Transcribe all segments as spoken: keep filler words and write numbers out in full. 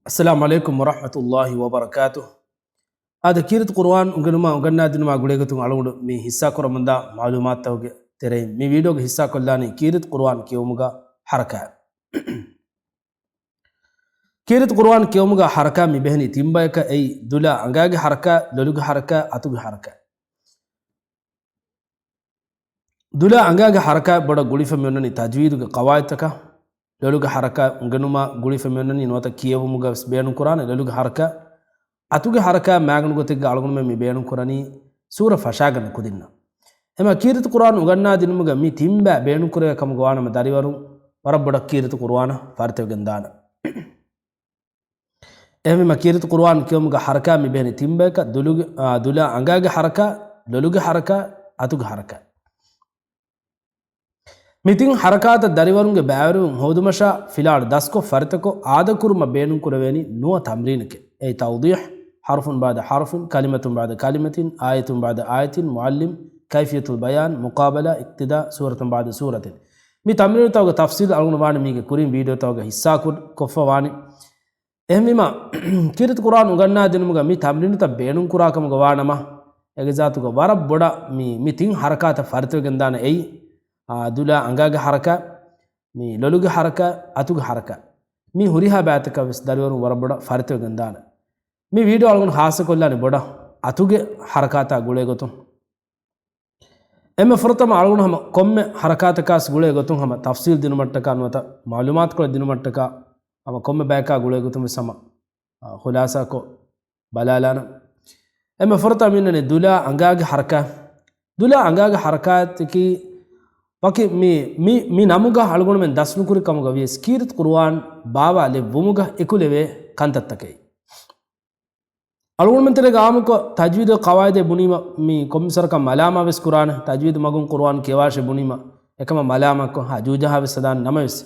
އައްސަލާމު ޢަލައިކުމް ވަރަޙްމަތުﷲި ވަބަރަކާތުހު. އާދެ، ކީރިތި ޤުރުއާން އުނގެނުމާ އުނގަންނާދިނުމާ ގުޅޭގޮތުން އަޅުގަނޑު މި ހިއްސާކުރަމުންދާ މަޢުލޫމާތުތަކުގެ ތެރެއިން މި ވީޑިއޯގަ ހިއްސާކޮށްލާނީ ކީރިތި ޤުރުއާން ކިޔެވުމުގަ ޙަރަކާތް. ކީރިތި ޤުރުއާން ކިޔެވުމުގަ ޙަރަކާތް މި ބެހެނީ ތިން ބަޔަކަށް. އެއީ، ދުލާ އަނގާގެ ޙަރަކާތް، ލޮލުގެ ޙަރަކާތް، އަތުގެ ޙަރަކާތް. ދުލާ އަނގާގެ ޙަރަކާތް ބޮޑަށް ގުޅިފަ މިއޮންނަނީ ތަޖްވީދުގެ ޤަވާޢިދުތަކަށް. ލޮލުގެ ޙަރަކާތް އުނގެނުމާ ގުޅިފަ މިއޮންނަނީ ނުވަތަ ކިޔެވުމުގަވެސް ބޭނުންކުރާނެ ލޮލުގެ ޙަރަކާތް. އަތުގެ ޙަރަކާތް މާގަނޑު ގޮތެއްގަ އަޅުގަނޑުމެން މި ބޭނުންކުރަނީ ސޫރަ ފަށާގަންނަ ކުދިންނަށް. އެމަ ކީރިތި ޤުރުއާން އުނގަންނާދިނުމުގަ މި ތިން ބައި ބޭނުންކުރެވޭ ކަމުގަ ވާނަމަ ދަރިވަރުން ވަރަށް ބޮޑަށް ކީރިތި ޤުރުއާނަށް ފަރިތަވެގެން ދާނެ. އެހެންވީމަ ކީރިތި ޤުރުއާން ކިޔެވުމުގަ ޙަރަކާތް މި ބެހެނީ ތިން ބަޔަކަށް. ދުލުގެ، އާ، ދުލާ އަނގާގެ ޙަރަކާތް، ލޮލުގެ ޙަރަކާތް، އަތުގެ ޙަރަކާތް. މި ތިން ޙަރަކާތަށް ދަރިވަރުންގެ ބައިވެރިވުން ހޯދުމަށާ ފިލާވަޅު ދަސްކޮށް ފަރިތަކޮށް އާދަކުރުމަށް ބޭނުންކުރެވޭނީ ނުވަ ތަމްރީނެކޭ. އެއީ، ތައުޟީޙް، ޙަރުފުން ބަޢުދަ ޙަރުފިން، ކަލިމަތުން ބަޢުދަ ކަލިމަތިން، އާޔަތުން ބަޢުދަ އާޔަތިން، މުޢައްލިމް، ކައިފިޔަތުލް ބަޔާން، މުޤާބަލާ، އިޤްތިދާ، ސޫރަތުން ބަޢުދަ ސޫރަތިން. މި ތަމްރީނުތަކުގެ ތަފްޞީލު އަޅުގަނޑު ވާނެ މީގެ ކުރިން ވީޑިއޯތަކުގަ ހިއްސާ ކު-، ކޮށްފަ ވާނެ. އެހެންވީމަ، ކީރިތި ޤުރުއާން އުނގަންނާދިނުމުގަ މި ތަމްރީނުތައް ބޭނުންކުރާ ކަމުގަ ވާނަމަ، އޭގެ ޒާތުގަ ވަރަށް ބޮޑަށް މި، މި ތިން ޙަރަކާތަށް ފަރިތަވެގެންދާނެ. އެއީ، އާ، ދުލާ އަނގާގެ ޙަރަކާތް، މި ލޮލުގެ ޙަރަކާތް، އަތުގެ ޙަރަކާތް. މި ހުރިހާ ބައިތަކަށް ވެސް ދަރިވަރުން ވަރަށް ބޮޑަށް ފަރިތަވެގެންދާނެ. މި ވީޑިއޯ އަޅުގަނޑު ޚާއްޞަކޮށްލާނީ ބޮޑަށް އަތުގެ ޙަރަކާތާ ގުޅޭގޮތުން. އެންމެ ފުރަތަމަ އަޅުގަނޑު ހަމަ ކޮންމެ ޙަރަކާތަކާސް ގުޅޭ ގޮތުން ހަމަ ތަފްޞީލް ދިނުމަށްޓަކާ ނުވަތަ މަޢުލޫމާތުކޮޅެއް ދިނުމަށްޓަކާ ހަމަ ކޮންމެ ބަޔަކާ ގުޅޭ ގޮތުން ވެސް ހަމަ، އާ، ޚުލާޞާކޮށް ބަލާލާނަން. އެންމެ ފުރަތަމަ މިންނަނީ ދުލާ އަނގާގެ ޙަރަކާތް. ދުލާ އަނގާގެ ޙަރަކާތަކީ ވަކި މި، މި، މި ނަމުގަ އަޅުގަނޑުމެން ދަސްނުކުރި ކަމުގަ ވިޔަސް ކީރިތި ޤުރުއާން ބާވާލެއްވުމުގަ އެކުލެވޭ ކަންތައްތަކެއް. އަޅުގަނޑުމެން ތެރޭގަ އާއްމުކޮށް ތަޖްވީދު ޤަވާޢިދެއް ބުނީމަ، މި ކޮންމެސްވަރަކަށް މަލާމާ ވެސް ކުރާނެ. ތަޖްވީދު މަގުން ޤުރުއާން ކިޔަވާށޭ ބުނީމަ، އެކަމަށް މަލާމާކޮށް ހާ ޖޫޖާހާ ވެސް ހަދާނެ. ނަމަވެސް،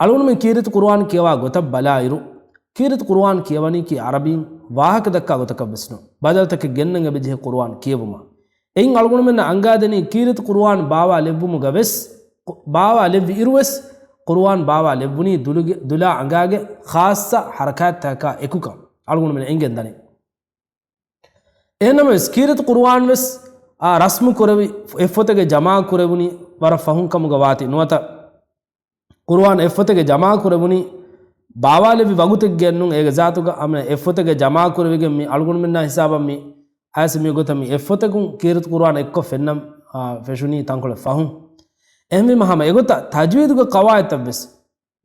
އަޅުގަނޑުމެން ކީރިތި ޤުރުއާން ކިޔަވާ ގޮތަށް ބަލާއިރު، ކީރިތި ޤުރުއާން ކިޔަވަނީކީ ޢަރަބީން ވާހަކަ ދައްކާ ގޮތަކަށް ވެސް ނޫން. ބަދަލުތަކެއް ގެންނަން އެބަޖެހޭ ޤުރުއާން ކިޔެވުމަށް. އެއިން އަޅުގަނޑުމެންނަށް އަންގާދެނީ ކީރިތި ޤުރުއާން ބާވާލެއްވުމުގަ ވެސް، ބާވާލެއްވި އިރު ވެސް، ޤުރުއާން ބާވާލެއްވުނީ ދުލުގެ، ދުލާ އަނގާގެ ޚާއްޞަ ޙަރަކާތްތަކާ އެކުކަން އަޅުގަނޑުމެން އެނގެން ދަނީ. އެހެންނަމަވެސް، ކީރިތި ޤުރުއާން ވެސް، އާ، ރަސްމު ކުރެވި، އެއްފޮތެއްގެ ޖަމާ ކުރެވުނީ ވަރަށް ފަހުން ކަމުގަ ވާތީ ނުވަތަ، ޤުރުއާން އެއްފޮތެއްގެ ޖަމާ ކުރެވުނީ ބާވާލެއްވި ވަގުތެއްގެ ނޫން. އޭގެ ޒާތުގަ އަމަ އެއްފޮތެއްގެ ޖަމާ ކުރެވިގެން މި އަޅުގަނޑުމެންނާ ހިސާބަށް މި އައިސް މި ގޮތަށް މި އެއްފޮތަކުން ކީރިތި ޤުރުއާން އެއްކޮށް ފެންނަން، އާ، ފެށުނީ ތަންކޮޅެއް ފަހުން. އެހެންވީމަ ހަމަ އެގޮތަށް ތަޖްވީދުގެ ޤަވާޢިދުތައް ވެސް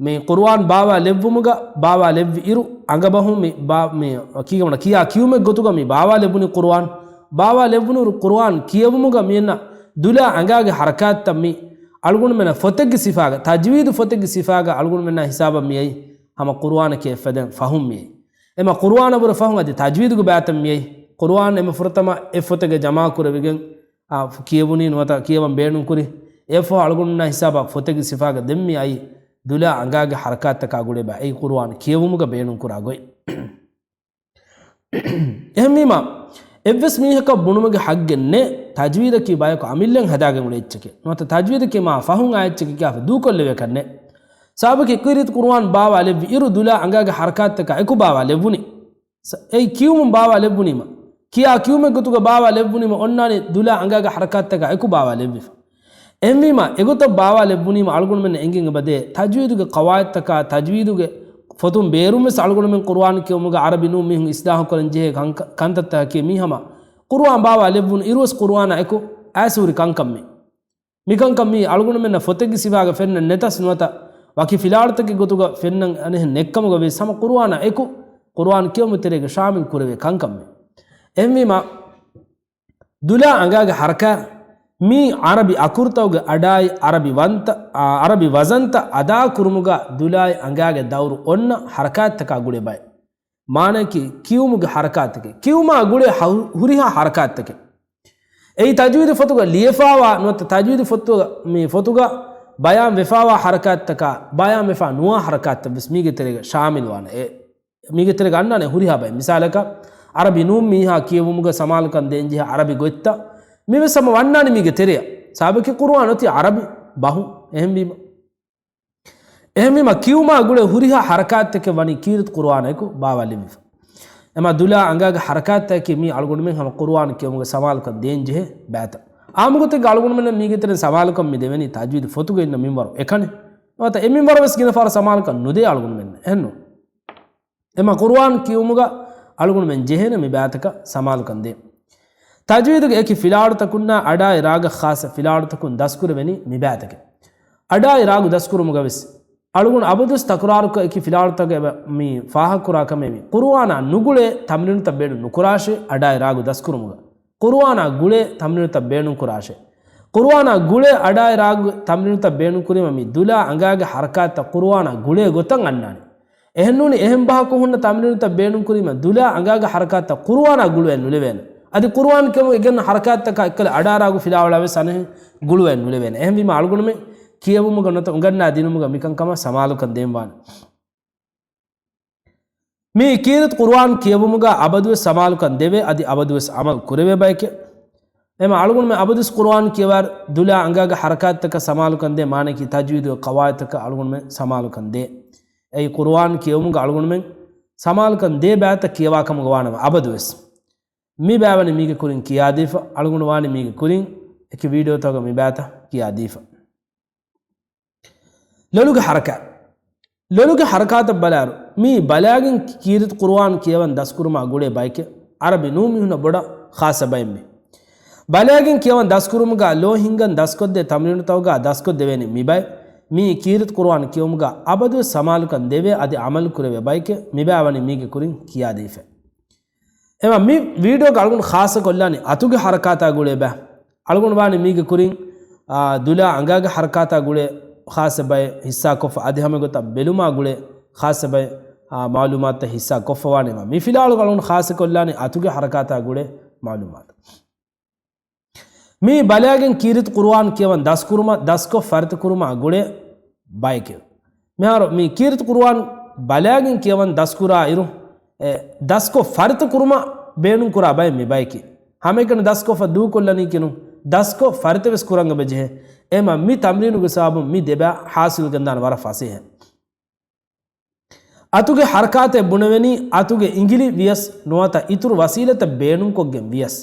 މި ޤުރުއާން ބާވާލެއްވުމުގަ ބާވާލެއްވި އިރު އަނގަބަހުން މި ބާ-، މި ކީގަނޑަ ކިޔާ ކިޔުމެއް ގޮތުގަ މި ބާވާލެއްވުނީ ޤުރުއާން. ބާވާލެއްވުނުއިރު ޤުރުއާން ކިޔެވުމުގަ މިއަންނަ ދުލާ އަނގާގެ ޙަރަކާތްތައް މި އަޅުގަނޑުމެންނަށް ފޮތެއްގެ ސިފާގަ، ތަޖްވީދު ފޮތެއްގެ ސިފާގަ އަޅުގަނޑުމެންނާ ހިސާބަށް މިއައީ ހަމަ ޤުރުއާނަކީ އެއްފަދައިން ފަހުން މިއައީ. އެމަ ޤުރުއާނަށްވުރެ ފަހުން އަދި ތަޖްވީދުގެ ބައިތައް މިއައީ. ޤުރުއާން އެމަ ފުރަތަމަ އެއްފޮތެއްގެ ޖަމާ ކުރެވިގެން، އާ، ކިޔެވުނީ ނުވަތަ ކިޔަވަން ބޭނުންކުރި. އެއަށްފަހު އަޅުގަނޑުމެންނާ ހިސާބަށް ފޮތެއްގެ ސިފާގަ ދެން މި އައީ ދުލާ އަނގާގެ ޙަރަކާތްތަކާ ގުޅޭ ބައި. އެއީ ޤުރުއާން ކިޔެވުމުގަ ބޭނުންކުރާ ގޮތް. އެހެންވީމަ، އެއްވެސް މީހަކަށް ބުނުމުގެ ޙައްޤެއް ނެތް، ތަޖްވީދަކީ ބަޔަކު އަމިއްލަ ހަދާގެން އުޅޭ އެއްޗެކޭ. ނުވަތަ ތަޖްވީދަކީ މާ ފަހުން އާ އެއްޗެކޭ ކިޔާފަ ދޫކޮށްލެވޭކަށް ނެތް. ސަބަބަކީ ކީރިތި ޤުރުއާން ބާވާލެއްވި އިރު ދުލާ އަނގާގެ ޙަރަކާތްތަކާ އެކު ބާވާލެއްވުނީ. ސ-، އެއީ ކިޔުމުން ބާވާލެއްވުނީމަ. ކިޔާ ކިޔުމެއް ގޮތުގަ ބާވާލެއްވުނީމަ އޮންނާނީ ދުލާ އަނގާގެ ޙަރަކާތްތަކާ އެކު ބާވާލެއްވިފަ. އެހެންވީމަ، އެގޮތަށް ބާވާލެއްވުނީމަ އަޅުގަނޑުމެންނަށް އެނގެން އެބަދޭ، ތަޖްވީދުގެ ޤަވާޢިދުތަކާ، ތަޖްވީދުގެ ފޮތުން ބޭރުން ވެސް އަޅުގަނޑުމެން ޤުރުއާން ކިޔުމުގަ ޢަރަބި ނޫން މީހުން އިޞްލާޙު ކުރަން ޖެހޭ ކަންކަ-، ކަންތައްތަކަކީ މީ ހަމަ ޤުރުއާން ބާވާލެއްވުނު އިރުވެސް ޤުރުއާނާ އެކު އައިސް ހުރި ކަންކަން މީ. މިކަންކަން މީ އަޅުގަނޑުމެންނަށް ފޮތެއްގެ ސިފާގަ ފެންނަން ނެތަސް ނުވަތަ ވަކި ފިލާވަޅުތަކެއް ގޮތުގަ ފެންނަން އަނެއްހެން ނެއްކަމުގަ ވެސް ހަމަ ޤުރުއާނާ އެކު ޤުރުއާން ކިޔުމުގެ ތެރޭގަ ޝާމިލް ކުރެވޭ ކަންކަން މީ. އެހެންވީމަ، ދުލާ އަނގާގެ ޙަރަކާތް މީ ޢަރަބި އަކުރުތަކުގެ އަޑާއި ޢަރަބި ވަންތަ-، އާ، ޢަރަބި ވަޒަންތައް އަދާކުރުމުގަ ދުލާއި އަނގާގެ ދައުރު އޮންނަ ޙަރަކާތްތަކާ ގުޅޭ ބައެއް. މާނައަކީ ކިޔުމުގެ ޙަރަކާތްތަކެއް. ކިޔުމާ ގުޅޭ ހަ-، ހުރިހާ ޙަރަކާތްތަކެއް. އެއީ ތަޖްވީދު ފޮތުގަ ލިޔެފާވާ ނުވަތަ ތަޖްވީދު ފޮތުގަ، މި ފޮތުގަ ބަޔާން ވެފާވާ ޙަރަކާތްތަކާ، ބަޔާން ވެފާ ނުވާ ޙަރަކާތްތައް ވެސް މީގެ ތެރޭގަ ޝާމިލް ވާނެ. އެ، މީގެ ތެރޭގަ އަންނާނެ ހުރިހާ ބައެއް. މިސާލަކަށް، ޢަރަބި ނޫން މީހާ ކިޔެވުމުގަ ސަމާލުކަން ދޭންޖެހޭ ޢަރަބި ގޮތްތައް މިވެސް ހަމަ ވަންނާނެ މީގެ ތެރެއަށް. ސަބަބަކީ ޤުރުއާން އޮތީ ޢަރަބި ބަހުން. އެހެންވީމަ، އެހެންވީމަ ކިޔުމާ ގުޅޭ ހުރިހާ ހަރަކާތްތަކެއް ވަނީ ކީރިތި ޤުރުއާނާއެކު ބާވާލެއްވިފަ. އެމާ ދުލާ އަނގާގެ ހަރަކާތްތަކަކީ މީ އަޅުގަނޑުމެން ހަމަ ޤުރުއާން ކިޔުމުގެ ސަމާލުކަން ދޭން ޖެހޭ ބައިތައް. އާއްމުގޮތެއްގަ އަޅުގަނޑުމެންނަށް މީގެ ތެރެއިން ސަމާލުކަން މި ދެވެނީ ތަޖްވީދު ފޮތުގަ އިންނަ މިންވަރު އެކަނި. ނުވަތަ އެ މިންވަރަށް ވެސް ގިނަ ފަހަރަށް ސަމާލުކަން ނުދޭ އަޅުގަނޑުމެންނަށް. އެހެންނު. އެމާ ޤުރުއާން ކިޔުމުގަ އަޅުގަނޑުމެން ޖެހޭނެ މި ބައިތަކަށް ސަމާލުކަން ދޭން. ތަޖްވީދުގެ އެކި ފިލާވަޅުތަކުންނާ އަޑާއި ރާގަށް ޚާއްޞަ ފިލާވަޅުތަކުން ދަސްކުރެވެނީ މި ބައިތަކެއް. އަޑާއި ރާގު ދަސްކުރުމުގަ ވެސް އަޅުގަނޑު އަބަދުވެސް ތަކުރާރުކޮށް އެކި ފިލާވަޅުތަކަށް އެބަ މި ފާހަގަކުރާ ކަމެއް މީ. ޤުރުއާނާ ނުގުޅޭ ތަމްރީނުތައް ބޭނުން ނުކުރާށޭ އަޑާއި ރާގު ދަސްކުރުމުގަ. ޤުރުއާނާ ގުޅޭ ތަމްރީނުތައް ބޭނުން ކުރާށޭ. ޤުރުއާނާ ގުޅޭ އަޑާއި ރާގު ތަމްރީނުތައް ބޭނުން ކުރީމަ މި ދުލާ އަނގާގެ ހަރަކާތްތައް ޤުރުއާނާ ގުޅޭ ގޮތަށް އަންނާނެ. އެހެންނޫނީ އެހެން ބަހަކު ހުންނަ ތަމްރީނުތައް ބޭނުންކުރީމަ ދުލާ އަނގާގެ ހަރަކާތްތައް ޤުރުއާނާ ގުޅުވެ ނުލެވޭނެ. އަދި ޤުރުއާން ކިޔަމުން އެ ގެންނަ ހަރަކާތްތަކާ އެއްކަލަ އަޑާރާގު ފިލާވަޅާ ވެސް އަނެއް ގުޅުވެ ނުލެވޭނެ. އެހެންވީމަ އަޅުގަނޑުމެން ކިޔެވުމުގަ ނުވަތަ އުނގަންނާ ދިނުމުގަ މިކަންކަމަށް ސަމާލުކަން ދޭންވާނެ. މީ ކީރިތި ޤުރުއާން ކިޔެވުމުގަ އަބަދުވެސް ސަމާލުކަން ދެވޭ އަދި އަބަދުވެސް ޢަމަލު ކުރެވޭ ބައެކޭ. އެމަ އަޅުގަނޑުމެން އަބަދުވެސް ޤުރުއާން ކިޔަވާ ދުލާ އަނގާގެ ހަރަކާތްތަކަށް ސަމާލުކަން ދޭ، މާނައަކީ ތަޖްވީދުގެ ޤަވާޢިދުތަކަށް އަޅުގަނޑުމެން ސަމާލުކަން ދޭ. އެއީ ޤުރުއާން ކިޔެވުމުގަ އަޅުގަނޑުމެން ސަމާލުކަން ދޭ ބައިތައް ކިޔަވާ ކަމުގަ ވާނަމަ އަބަދުވެސް. މި ބައިވަނީ މީގެ ކުރިން ކިޔާދީފަ، އަޅުގަނޑު ވާނީ މީގެ ކުރިން އެކި ވީޑިއޯތަކުގަ މި ބައިތައް ކިޔާދީފަ. ލޮލުގެ ހަރަކާތް. ލޮލުގެ ހަރަކާތަށް ބަލާއިރު، މީ ބަލާގެން ކީރިތި ޤުރުއާން ކިޔަވަން ދަސްކުރުމާ ގުޅޭ ބައެކޭ. ޢަރަބި ނޫން މީހުންނަށް ބޮޑަށް ޚާއްޞަ ބައެއް މީ. ބަލާގެން ކިޔަވަން ދަސްކުރުމުގަ ލޯ ހިންގަން ދަސްކޮށްދޭ ތަމްރީނުތަކުގަ ދަސްކޮށްދެވޭނީ މި ބައެއް. މީ ކީރިތި ޤުރުއާން ކިޔުމުގަ އަބަދުވެސް ސަމާލުކަން ދެވޭ އަދި ޢަމަލު ކުރެވޭ ބައެކޭ. މި ބައިވަނީ މީގެ ކުރިން ކިޔާދީފަ. އެމަ މި ވީޑިއޯގަ އަޅުގަނޑު ޚާއްޞަ ކޮށްލާނީ އަތުގެ ހަރަކާތާ ގުޅޭ ބައެއް. އަޅުގަނޑު ވާނީ މީގެ ކުރިން، އާ، ދުލާ އަނގާގެ ހަރަކާތާ ގުޅޭ ޚާއްޞަ ބައެއް ހިއްސާކޮށްފަ އަދި ހަމަ ގޮތަށް ބެލުމާ ގުޅޭ ޚާއްޞަ ބައެއް، އާ، މަޢުލޫމާތުތައް ހިއްސާ ކޮށްފަ ވާނީ. މި ފިލާވަޅުގަ އަޅުގަނޑު ޚާއްޞަ ކޮށްލާނީ އަތުގެ ހަރަކާތާ ގުޅޭ މަޢުލޫމާތު. މީ ބަލާގެން ކީރިތި ޤުރުއާން ކިޔަވަން ދަސްކުރުމަށް ދަސްކޮށް ފަރިތަކުރުމާ ގުޅޭ ބައެކެވެ. މިހާރު މި ކީރިތި ޤުރުއާން ބަލާގެން ކިޔަވަން ދަސްކުރާ އިރު، އެ، ދަސްކޮށް ފަރިތަކުރުމަށް ބޭނުންކުރާ ބައެއް މި ބަޔަކީ. ހަމައެކަނި ދަސްކޮށްފަ ދޫކޮށްލަނީކީނު، ދަސްކޮށް ފަރިތަވެސް ކުރަން އެބަޖެހޭ. އެމަ މި ތަމްރީނުގެ ސަބަބުން މި ދެބަ ޙާޞިލް ގެންދާނެ ވަރަށް ފަސޭހަ. އަތުގެ ޙަރަކާތެއް ބުނެވެނީ، އަތުގެ އިނގިލި ވިޔަސް ނުވަތަ އިތުރު ވަސީލަތެއް ބޭނުންކޮށްގެން ވިޔަސް.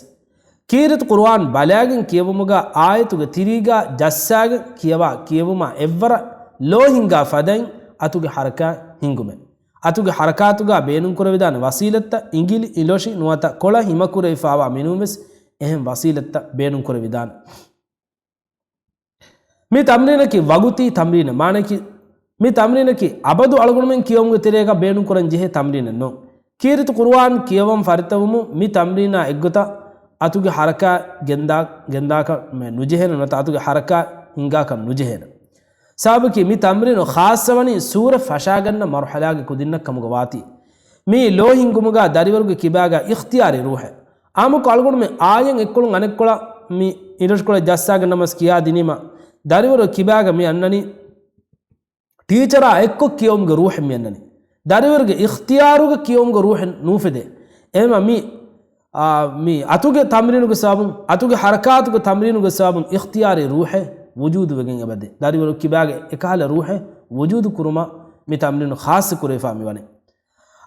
ކީރިތި ޤުރުއާން ބަލާގެން ކިޔެވުމުގަ އާޔަތުގެ ތިރީގަ ޖައްސާގެން ކިޔަވާ ކިޔެވުމާ އެއްވަރަށް ލޯ ހިންގާ ފަދައިން އަތުގެ ޙަރަކާތް ހިންގުމެއް. އަތުގެ ޙަރަކާތުގަ ބޭނުންކުރެވިދާނެ ވަސީލަތްތައް އިނގިލި އިނގިލި ނުވަތަ ކޮޅަށް ހިމަކުރެވިފާވާ މިނޫންވެސް އެހެން ވަސީލަތްތައް ބޭނުންކުރެވިދާނެ. މި ތަމްރީނަކީ ވަގުތީ ތަމްރީނެއް. މާނައަކީ، މި ތަމްރީނަކީ އަބަދު އަޅުގަނޑުމެން ކިޔެވުމުގެ ތެރޭގަ ބޭނުންކުރަން ޖެހޭ ތަމްރީނެއް ނޫން. ކީރިތި ޤުރުއާން ކިޔަވަން ފަރިތަވުމުން މި ތަމްރީނާ އެއްގޮތަށް އަތުގެ ޙަރަކާތް ގެންދާ، ގެންދާކަށް ނުޖެހޭނެ ނުވަތަ އަތުގެ ޙަރަކާތް ހިންގާކަށް ނުޖެހޭނެ. ސަބަބަކީ މި ތަމްރީނު ޚާއްޞަވަނީ ސޫރަތް ފަށާގަންނަ މަރުޙަލާގެ ކުދިންނަށް ކަމުގަ ވާތީ. މި ލޯ ހިންގުމުގަ ދަރިވަރުގެ ކިބާގަ އިޚްތިޔާރީ ރޫޙެއް. އާއްމުކޮށް އަޅުގަނޑުމެން އާޔަތް އެއްކޮޅުން އަނެއްކޮޅަށް މި އިނގިރޭސިކޮޅެއް ޖައްސާގަންނަމަސް ކިޔާދިނީމަ، ދަރިވަރު ކިބާގަ މި އަންނަނީ ޓީޗަރާ އެއްކޮށް ކިޔެވުމުގެ ރޫޙެއް މި އަންނަނީ. ދަރިވަރުގެ އިޚްތިޔާރުގަ ކިޔެވުމުގެ ރޫޙެއް ނޫފެދޭ. އެހެންވީމަ މި، އާ، މި އަތުގެ ތަމްރީނުގެ ސަބަބުން، އަތުގެ ޙަރަކާތުގެ ތަމްރީނުގެ ސަބަބުން އިޚްތިޔާރީ ރޫޙެއް ވުޖޫދުވެގެން އެބަދޭ. ދަރިވަރު ކިބާގެ އެކަހަލަ ރޫޙެއް ވުޖޫދު ކުރުމަށް މި ތަމްރީނު ޚާއްޞަ ކުރެވިފާ މިވަނީ.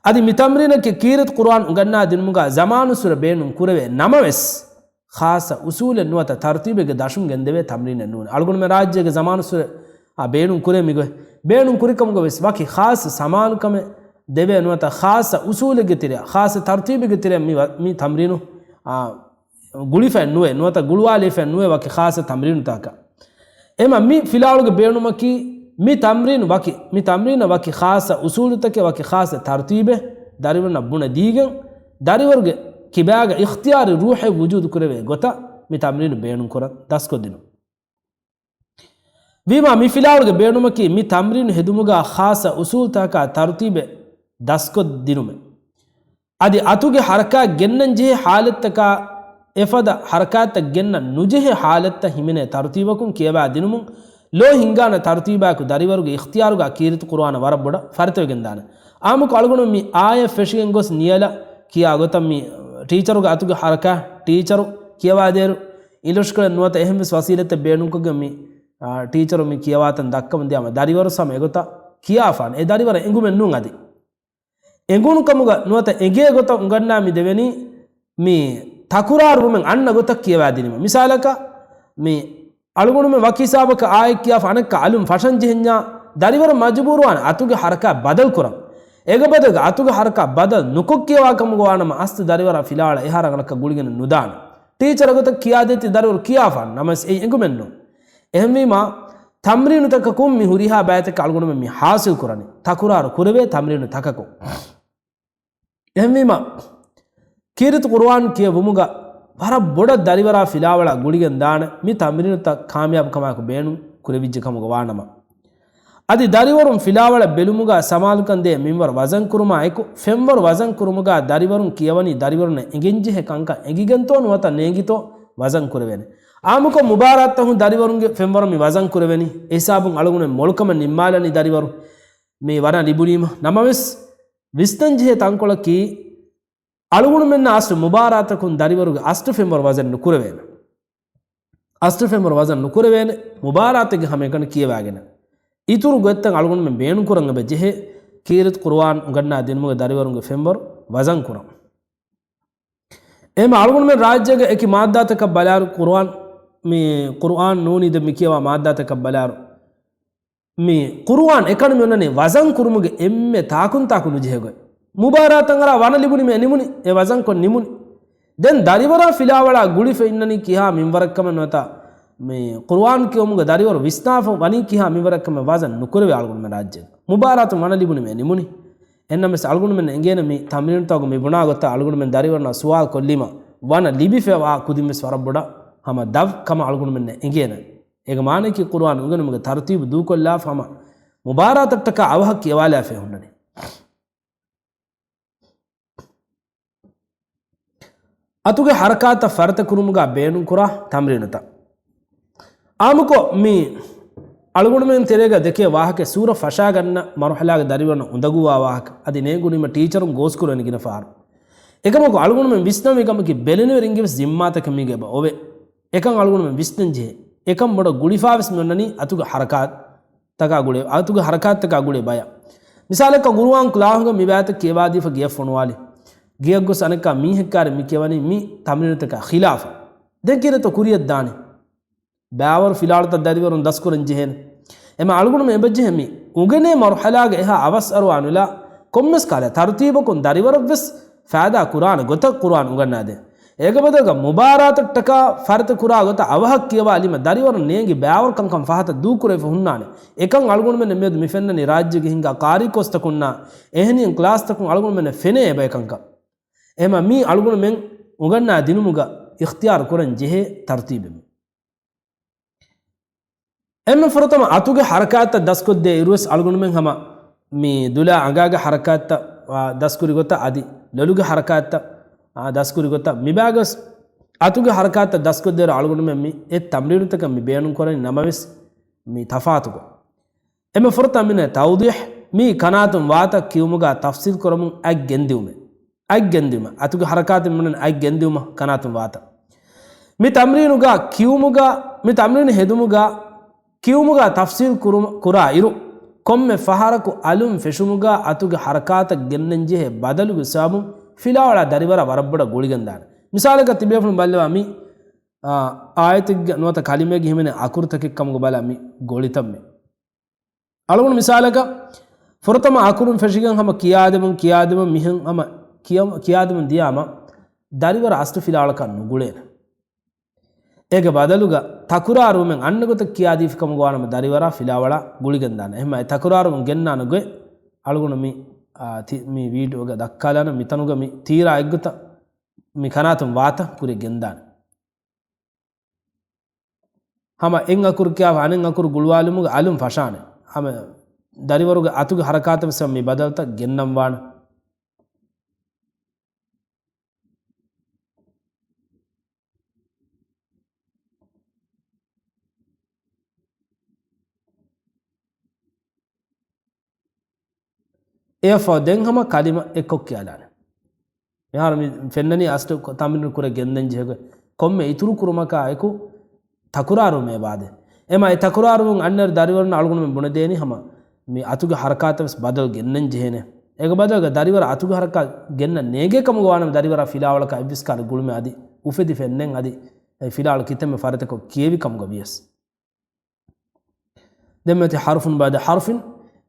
އަދި މި ތަމްރީނަކީ ކީރިތި ޤުރުއާން އުނގަންނާ ދިނުމުގަ ޒަމާނުއްސުރެ ބޭނުން ކުރެވޭ ނަމަވެސް، ޚާއްޞަ އުސޫލެއް ނުވަތަ ތަރުތީބެއްގެ ދަށުން ގެންދެވޭ ތަމްރީނެއް ނޫން. އަޅުގަނޑުމެން ރާއްޖޭގެ ޒަމާނުއްސުރެ، އާ، ބޭނުން ކުރޭ މިގޮތް. ބޭނުން ކުރިކަމުގަ ވެސް ވަކި ޚާއްޞަ ސަމާލުކަމެއް ދެވޭ ނުވަތަ ޚާއްޞަ އުސޫލެއްގެ ތެރެއަށް، ޚާއްޞަ ތަރުތީބެއްގެ ތެރެއަށް މި ވަ-، މި ތަމްރީނު، އާ، ގުޅިފައެއް ނުވޭ، ނުވަތަ ގުޅުވާލެވިފައެއް ނުވޭ ވަކި ޚާއްޞަ ތަމްރީނުތަކަށް. އެމަ މި ފިލާވަޅުގެ ބޭނުމަކީ، މި ތަމްރީނު ވަކި، މި ތަމްރީނަށް ވަކި ޚާއްޞަ އުސޫލުތަކެއް، ވަކި ޚާއްޞަ ތަރުތީބެއް ދަރިވަރުންނަށް ބުނެދީގެން، ދަރިވަރުގެ ކިބާގަ އިޚްތިޔާރީ ރޫޙެއް ވުޖޫދު ކުރެވޭ ގޮތަށް މި ތަމްރީނު ބޭނުންކުރަން ދަސްކޮށްދިނުން. ވީމާ މި ފިލާވަޅުގެ ބޭނުމަކީ، މި ތަމްރީނު ހެދުމުގަ ޚާއްޞަ އުސޫލުތަކާ ތަރުތީބެއް ދަސްކޮށްދިނުމެއް. އަދި އަތުގެ ޙަރަކާތް ގެންނަން ޖެހޭ ޙާލަތްތަކާ އެފަދަ ޙަރަކާތްތައް ގެންނަން ނުޖެހޭ ޙާލަތްތައް ހިމެނޭ ތަރުތީބަކުން ކިޔަވާ ދިނުމުން، ލޯ ހިންގާނެ ތަރުތީބާއެކު ދަރިވަރުގެ އިޚްތިޔާރުގަ ކީރިތި ޤުރުއާނަށް ވަރަށް ބޮޑަށް ފަރިތަވެގެންދާނެ. އާއްމުކޮށް އަޅުގަނޑު މި އާޔަތް ފެށިގެން ގޮސް ނިޔަލަށް ކިޔާ ގޮތަށް މި ޓީޗަރުގެ އަތުގެ ޙަރަކާތް ޓީޗަރު ކިޔަވާދޭއިރު އިނގިރޭސިކޮޅެއް ނުވަތަ އެހެންވެސް ވަސީލަތެއް ބޭނުންކޮށްގެން މި، އާ، ޓީޗަރު މި ކިޔަވާތަން ދައްކަމުން ދިޔާމަ ދަރިވަރު ހަމަ އެގޮތަށް ކިޔާފާނެ. އެ ދަރިވަރަށް އެނގުމެއް ނޫން އަދި. އެނގުނު ކަމުގަ ނުވަތަ އެނގޭ ގޮތަށް އުނގަންނާ މި ދެވެނީ މި ތަކުރާރުވުމެއް އަންނަ ގޮތަށް ކިޔަވާދިނީމަ. މިސާލަކަށް މި އަޅުގަނޑުމެން ވަކި ހިސާބަކަށް އާޔަތް ކިޔާފަ އަނެއްކާ އަލުން ފަށަން ޖެހެންޏާ ދަރިވަރު މަޖުބޫރުވާނެ އަތުގެ ހަރަކާތް ބަދަލު ކުރަން. އޭގެ ބަދަލުގަ އަތުގެ ހަރަކާތް ބަދަލު ނުކޮށް ކިޔަވާ ކަމުގަ ވާނަމަ އަސްލު ދަރިވަރާ ފިލާވަޅަށް އެހާ ރަނގަޅަކަށް ގުޅިގެން ނުދާނެ. ޓީޗަރ ގޮތަށް ކިޔާދޭތީ ދަރިވަރު ކިޔާފާނެ ނަމަވެސް އެއީ އެނގުމެއް ނޫން. އެހެންވީމާ، ތަމްރީނުތަކަކުން މި ހުރިހާ ބައިތަކެއް އަޅުގަނޑުމެން މި ހާސިލް ކުރަނީ. ތަކުރާރު ކުރެވޭ ތަމްރީނު ތަކަކުން. އެހެންވީމާ، ކީރިތި ޤުރުއާން ކިޔެވުމުގަ ވަރަށް ބޮޑަށް ދަރިވަރާ ފިލާވަޅާ ގުޅިގެން ދާނެ މި ތަމްރީނުތައް ކާމިޔާބު ކަމާއެކު ބޭނުން ކުރެވިއްޖެ ކަމުގަ ވާނަމަ. އަދި ދަރިވަރުން ފިލާވަޅަށް ބެލުމުގަ ސަމާލުކަން ދޭ މިންވަރު ވަޒަން ކުރުމާ އެކު، ފެންވަރު ވަޒަން ކުރުމުގަ ދަރިވަރުން ކިޔަވަނީ ދަރިވަރުންނަށް އެނގެންޖެހޭ ކަންކަން އެނގިގެންތޯ ނުވަތަ ނޭނގިތޯ ވަޒަން ކުރެވޭނެ. އާއްމުކޮށް މުބާރާތްތަކުން ދަރިވަރުންގެ ފެންވަރު މި ވަޒަން ކުރެވެނީ. އެހިސާބުން އަޅުގަނޑުމެން މޮޅުކަމަށް ނިންމާލަނީ ދަރިވަރު މި ވަރަށް ލިބުނީމަ. ނަމަވެސް، ވިސްނަންޖެހޭ ތަންކޮޅަކީ، އަޅުގަނޑުމެންނަށް އަސްލު މުބާރާތަކުން ދަރިވަރުގެ އަސްލު ފެންވަރު ވަޒަން ނުކުރެވޭނެ. އަސްލު ފެންވަރު ވަޒަން ނުކުރެވޭނެ، މުބާރާތެއްގެ ހަމައެކަނި ކިޔަވާގެން. އިތުރު ގޮތްތައް އަޅުގަނޑުމެން ބޭނުންކުރަން އެބަ ޖެހޭ، ކީރިތި ޤުރުއާން އުނގަންނާ ދިނުމުގެ ދަރިވަރުންގެ ފެންވަރު ވަޒަން ކުރަން. އެހެން އަޅުގަނޑުމެން ރާއްޖޭގެ އެކި މާއްދާތަކަށް ބަލާއިރު، ޤުރުއާން، މި ޤުރުއާން ނޫނީ ދެން މި ކިޔަވާ މާއްދާތަކަށް ބަލާއިރު، މި ޤުރުއާން އެކަނި މި އޮންނަނީ ވަޒަން ކުރުމުގެ އެންމެ ތާކުން ތާކު ނުޖެހޭ ގޮތް. މުބާރާތަށް އަރާ ވަނަ ލިބުނީމަ ނިމުނީ، އެ ވަޒަންކޮށް ނިމުނީ. ދެން ދަރިވަރާ ފިލާވަޅާ ގުޅިފަ އިންނަނީ ކިހާ މިންވަރަށްކަމެއް ނުވަތަ، މި ޤުރުއާން ކިޔުމުގެ ދަރިވަރު ވިސްނާފަ ވަނީ ކިހާ މިންވަރަށްކަމެއް ވަޒަން ނުކުރެވޭ އަޅުގަނޑުމެން ރާއްޖޭގަ. މުބާރާތުން ވަނަ ލިބުނީމަ ނިމުނީ. އެހެންނަމަވެސް އަޅުގަނޑުމެން އެނގޭނެ މި ތަމްރީނުތަކުގަ މި ބުނާ ގޮތަށް އަޅުގަނޑުމެން ދަރިވަރުންނާ ސުވާލު ކޮށްލީމަ، ވަނަ ލިބިފައިވާ ކުދިން ވެސް ވަރަށް ބޮޑަށް ހަމަ ދަށް ކަމަށް އަޅުގަނޑުމެންނަށް އެނގޭނެ. އޭގެ މާނައަކީ ޤުރުއާން އުނގެނުމުގެ ތަރުތީބު ދޫކޮށްލާފަ ހަމަ މުބާރާތަށްޓަކާ އަވަހަށް ކިޔަވާލާފައި ހުންނަނީ. އަތުގެ ހަރަކާތްތައް ފަރިތަކުރުމުގަ ބޭނުންކުރާ ތަމްރީނުތައް. އާއްމުކޮށް މި އަޅުގަނޑުމެން ތެރޭގަ ދެކޭ ވާހަކަ ސޫރަ ފަށާގަންނަ މަރުހަލާގެ ދަރިވަރުން އުނދަގޫވާ ވާހަކަ އަދި ނޭނގުނީމަ ޓީޗަރުން ގޯސްކުރަނީ ގިނަ ފަހަރު. އެކަމަކު އަޅުގަނޑުމެން ވިސްނަންވީ ކަމަކީ ބެލެނިވެރިންގެ ވެސް ޒިންމާތަކެއް މީގަ އެބަ އޮވޭ. އެކަން އަޅުގަނޑުމެން ވިސްނަން ޖެހޭ. އެކަން ބޮޑަށް ގުޅިފާވެސް މި އޮންނަނީ އަތުގެ ހަރަކާތް ތަކާ ގުޅޭ، އަތުގެ ހަރަކާތްތަކާ ގުޅޭ ބަޔަށް. މިސާލަކަށް ގުރުއާން ކްލާހުގަ މި ބައިތައް ކިޔަވާދީފަ ގެޔަށް ފޮނުވާލި. ގެޔަށް ގޮސް އަނެއްކާ މީހެއްކާރި މި ކިޔަވަނީ މި ތަމްރީނުތަކާ ޚިލާފަށް. ދެން ކިހިނެއްތޯ ކުރިޔަށް ދާނީ؟ ބައިވަރު ފިލާވަޅުތައް ދަރިވަރުން ދަސްކުރަން ޖެހޭނެ. އެމަ އަޅުގަނޑުމެން އެބަޖެހޭ މި އުނގެނޭ މަރުހަލާގެ އެހާ އަވަސް އަރުވާނުލާ ކޮންމެސް ކާލަ ތަރުތީބަކުން ދަރިވަރަށްވެސް ފައިދާ ކުރާނެ ގޮތަށް ޤުރުއާން އުނގަންނާދޭ. އޭގެ ބަދަލުގަ މުބާރާތަށްޓަކާ ފަރިތަ ކުރާ ގޮތަށް އަވަހަށް ކިޔަވާލީމަ ދަރިވަރުން ނޭނގި ބައިވަރު ކަންކަން ފަހަތަށް ދޫކުރެވިފަ ހުންނާނެ. އެކަން އަޅުގަނޑުމެން މިއަދު މި ފެންނަނީ ރާއްޖޭގެ ހިނގާ ޤާރީ ކޯސްތަކުންނާ އެހެނިހެން ކްލާސްތަކުން އަޅުގަނޑުމެންނަށް ފެނޭ އެބައި ކަންކަން. އެހެމަ މީ އަޅުގަނޑުމެން އުނގަންނާ ދިނުމުގަ އިޚްތިޔާރު ކުރަން ޖެހޭ ތަރުތީބެއް މީ. އެންމެ ފުރަތަމަ އަތުގެ ހަރަކާތްތައް ދަސްކޮށްދޭ އިރުވެސް އަޅުގަނޑުމެން ހަމަ މި ދުލާ އަނގާގެ ހަރަކާތްތައް، އާ، ދަސްކުރި ގޮތަށް އަދި ލޮލުގެ ހަރަކާތްތައް، އާ، ދަސްކުރި ގޮތަށް މިބާގަސް އަތުގެ ހަރަކާތްތައް ދަސްކޮށްދޭއިރު އަޅުގަނޑުމެން މި އެ ތަމްރީނުތަކަށް މި ބޭނުންކުރަނީ ނަމަވެސް މި ތަފާތުކޮށް. އެންމެ ފުރަތަމަ މިނެ ތައުޟީޙް މީ ކަނާތުން ވާތަ ކިޔުމުގަ ތަފްސީލް ކުރަމުން އަތް ގެންދިއުމެއް. އަތް ގެންދިއުމަށް، އަތުގެ ހަރަކާތެއް މިނަން އަތް ގެންދިއުމަށް ކަނާތުން ވާތަ. މި ތަމްރީނުގަ ކިޔުމުގަ، މި ތަމްރީނު ހެދުމުގަ، ކިޔުމުގަ ތަފްސީލް ކުރުމަ، ކުރާ އިރު، ކޮންމެ ފަހަރަކު އަލުން ފެށުމުގަ އަތުގެ ހަރަކާތަށް ގެންނަންޖެހޭ ބަދަލުގެ ސަބަބުން ފިލާވަޅާ ދަރިވަރާ ވަރަށް ބޮޑަށް ގުޅިގެންދާނެ. މިސާލަކަށް ތިބޭފުޅުން ބައްލަވާ މި، އާ، އާޔަތެއްގެ ނުވަތަ ކަލިމައެއްގެ ހިމެނޭ އަކުރުތަކެއް ކަމުގަ ބަލާ މި ގޮޅިތައް މި. އަޅުގަނޑު މިސާލަކަށް، ފުރަތަމަ އަކުރުން ފެށިގެން ހަމަ ކިޔާދެމުން، ކިޔާދެމުން މިހެން ހަމަ ކިޔަ-، ކިޔާދެމުން ދިޔާމަ، ދަރިވަރަށް އަސްލު ފިލާވަޅަކަށް ނުގުޅޭނެ. އޭގެ ބަދަލުގަ ތަކުރާރުވުމެއް އަންނަ ގޮތަށް ކިޔާދީފި ކަމުގަ ވާނަމަ ދަރިވަރާ ފިލާވަޅާ ގުޅިގެންދާނެ. އެހެންމަ އެ ތަކުރާރުވުން ގެންނާނެ ގޮތް އަޅުގަނޑު މި، އާ، ތި-، މި ވީޑިއޯގަ ދައްކާލާނަން މިތަނުގަ މި ތީރާ އެއްގޮތަށް މި ކަނާތުން ވާތަ ކުރި ގެންދާނެ. ހަމަ އެއް އަކުރު ކިޔާފަ އަނެއް އަކުރު ގުޅުވާލުމުގެ އަލުން ފަށާނެ. ހަމަ ދަރިވަރުގެ އަތުގެ ހަރަކާތަށް ވެސް މި ބަދަލުތައް ގެންނަން ވާނެ. އެއަށްފަހު ދެން ހަމަ ކަލިމަ އެއްކޮށް ކިޔާލާނެ. މިހާރު މި ފެންނަނީ އަސްލު ކޮ-، ތަމްރީނު ކުރެ ގެންދަން ޖެހޭގޮތް. ކޮންމެ އިތުރު ކުރުމަކާ އެކު ތަކުރާރުވުމޭ ވާދޭ. އެމަ އެ ތަކުރާރުވުން އަންނައިރު ދަރިވަރުން އަޅުގަނޑުމެން ބުނެދޭނީ ހަމަ މި އަތުގެ ހަރަކާތަށް ވެސް ބަދަލު ގެންނަން ޖެހޭނެ. އޭގެ ބަދަލުގަ ދަރިވަރަށް އަތުގެ ހަރަކާތް ގެންނަން ނޭނގޭ ކަމުގަ ވާނަމަ، ދަރިވަރާ ފިލާވަޅަކަށް އެއްވެސް ކަހަލަ ގުޅުމެއް އަދި އުފެދިފައެއް ނެތް. އަދި އެ ފިލާވަޅު ކިތަންމެ ފަރިތަކޮށް ކިޔެވި ކަމުގަ ވިޔަސް. ދެންމެ ތި ޙަރުފުން ބަޢުދަ ޙަރުފިން،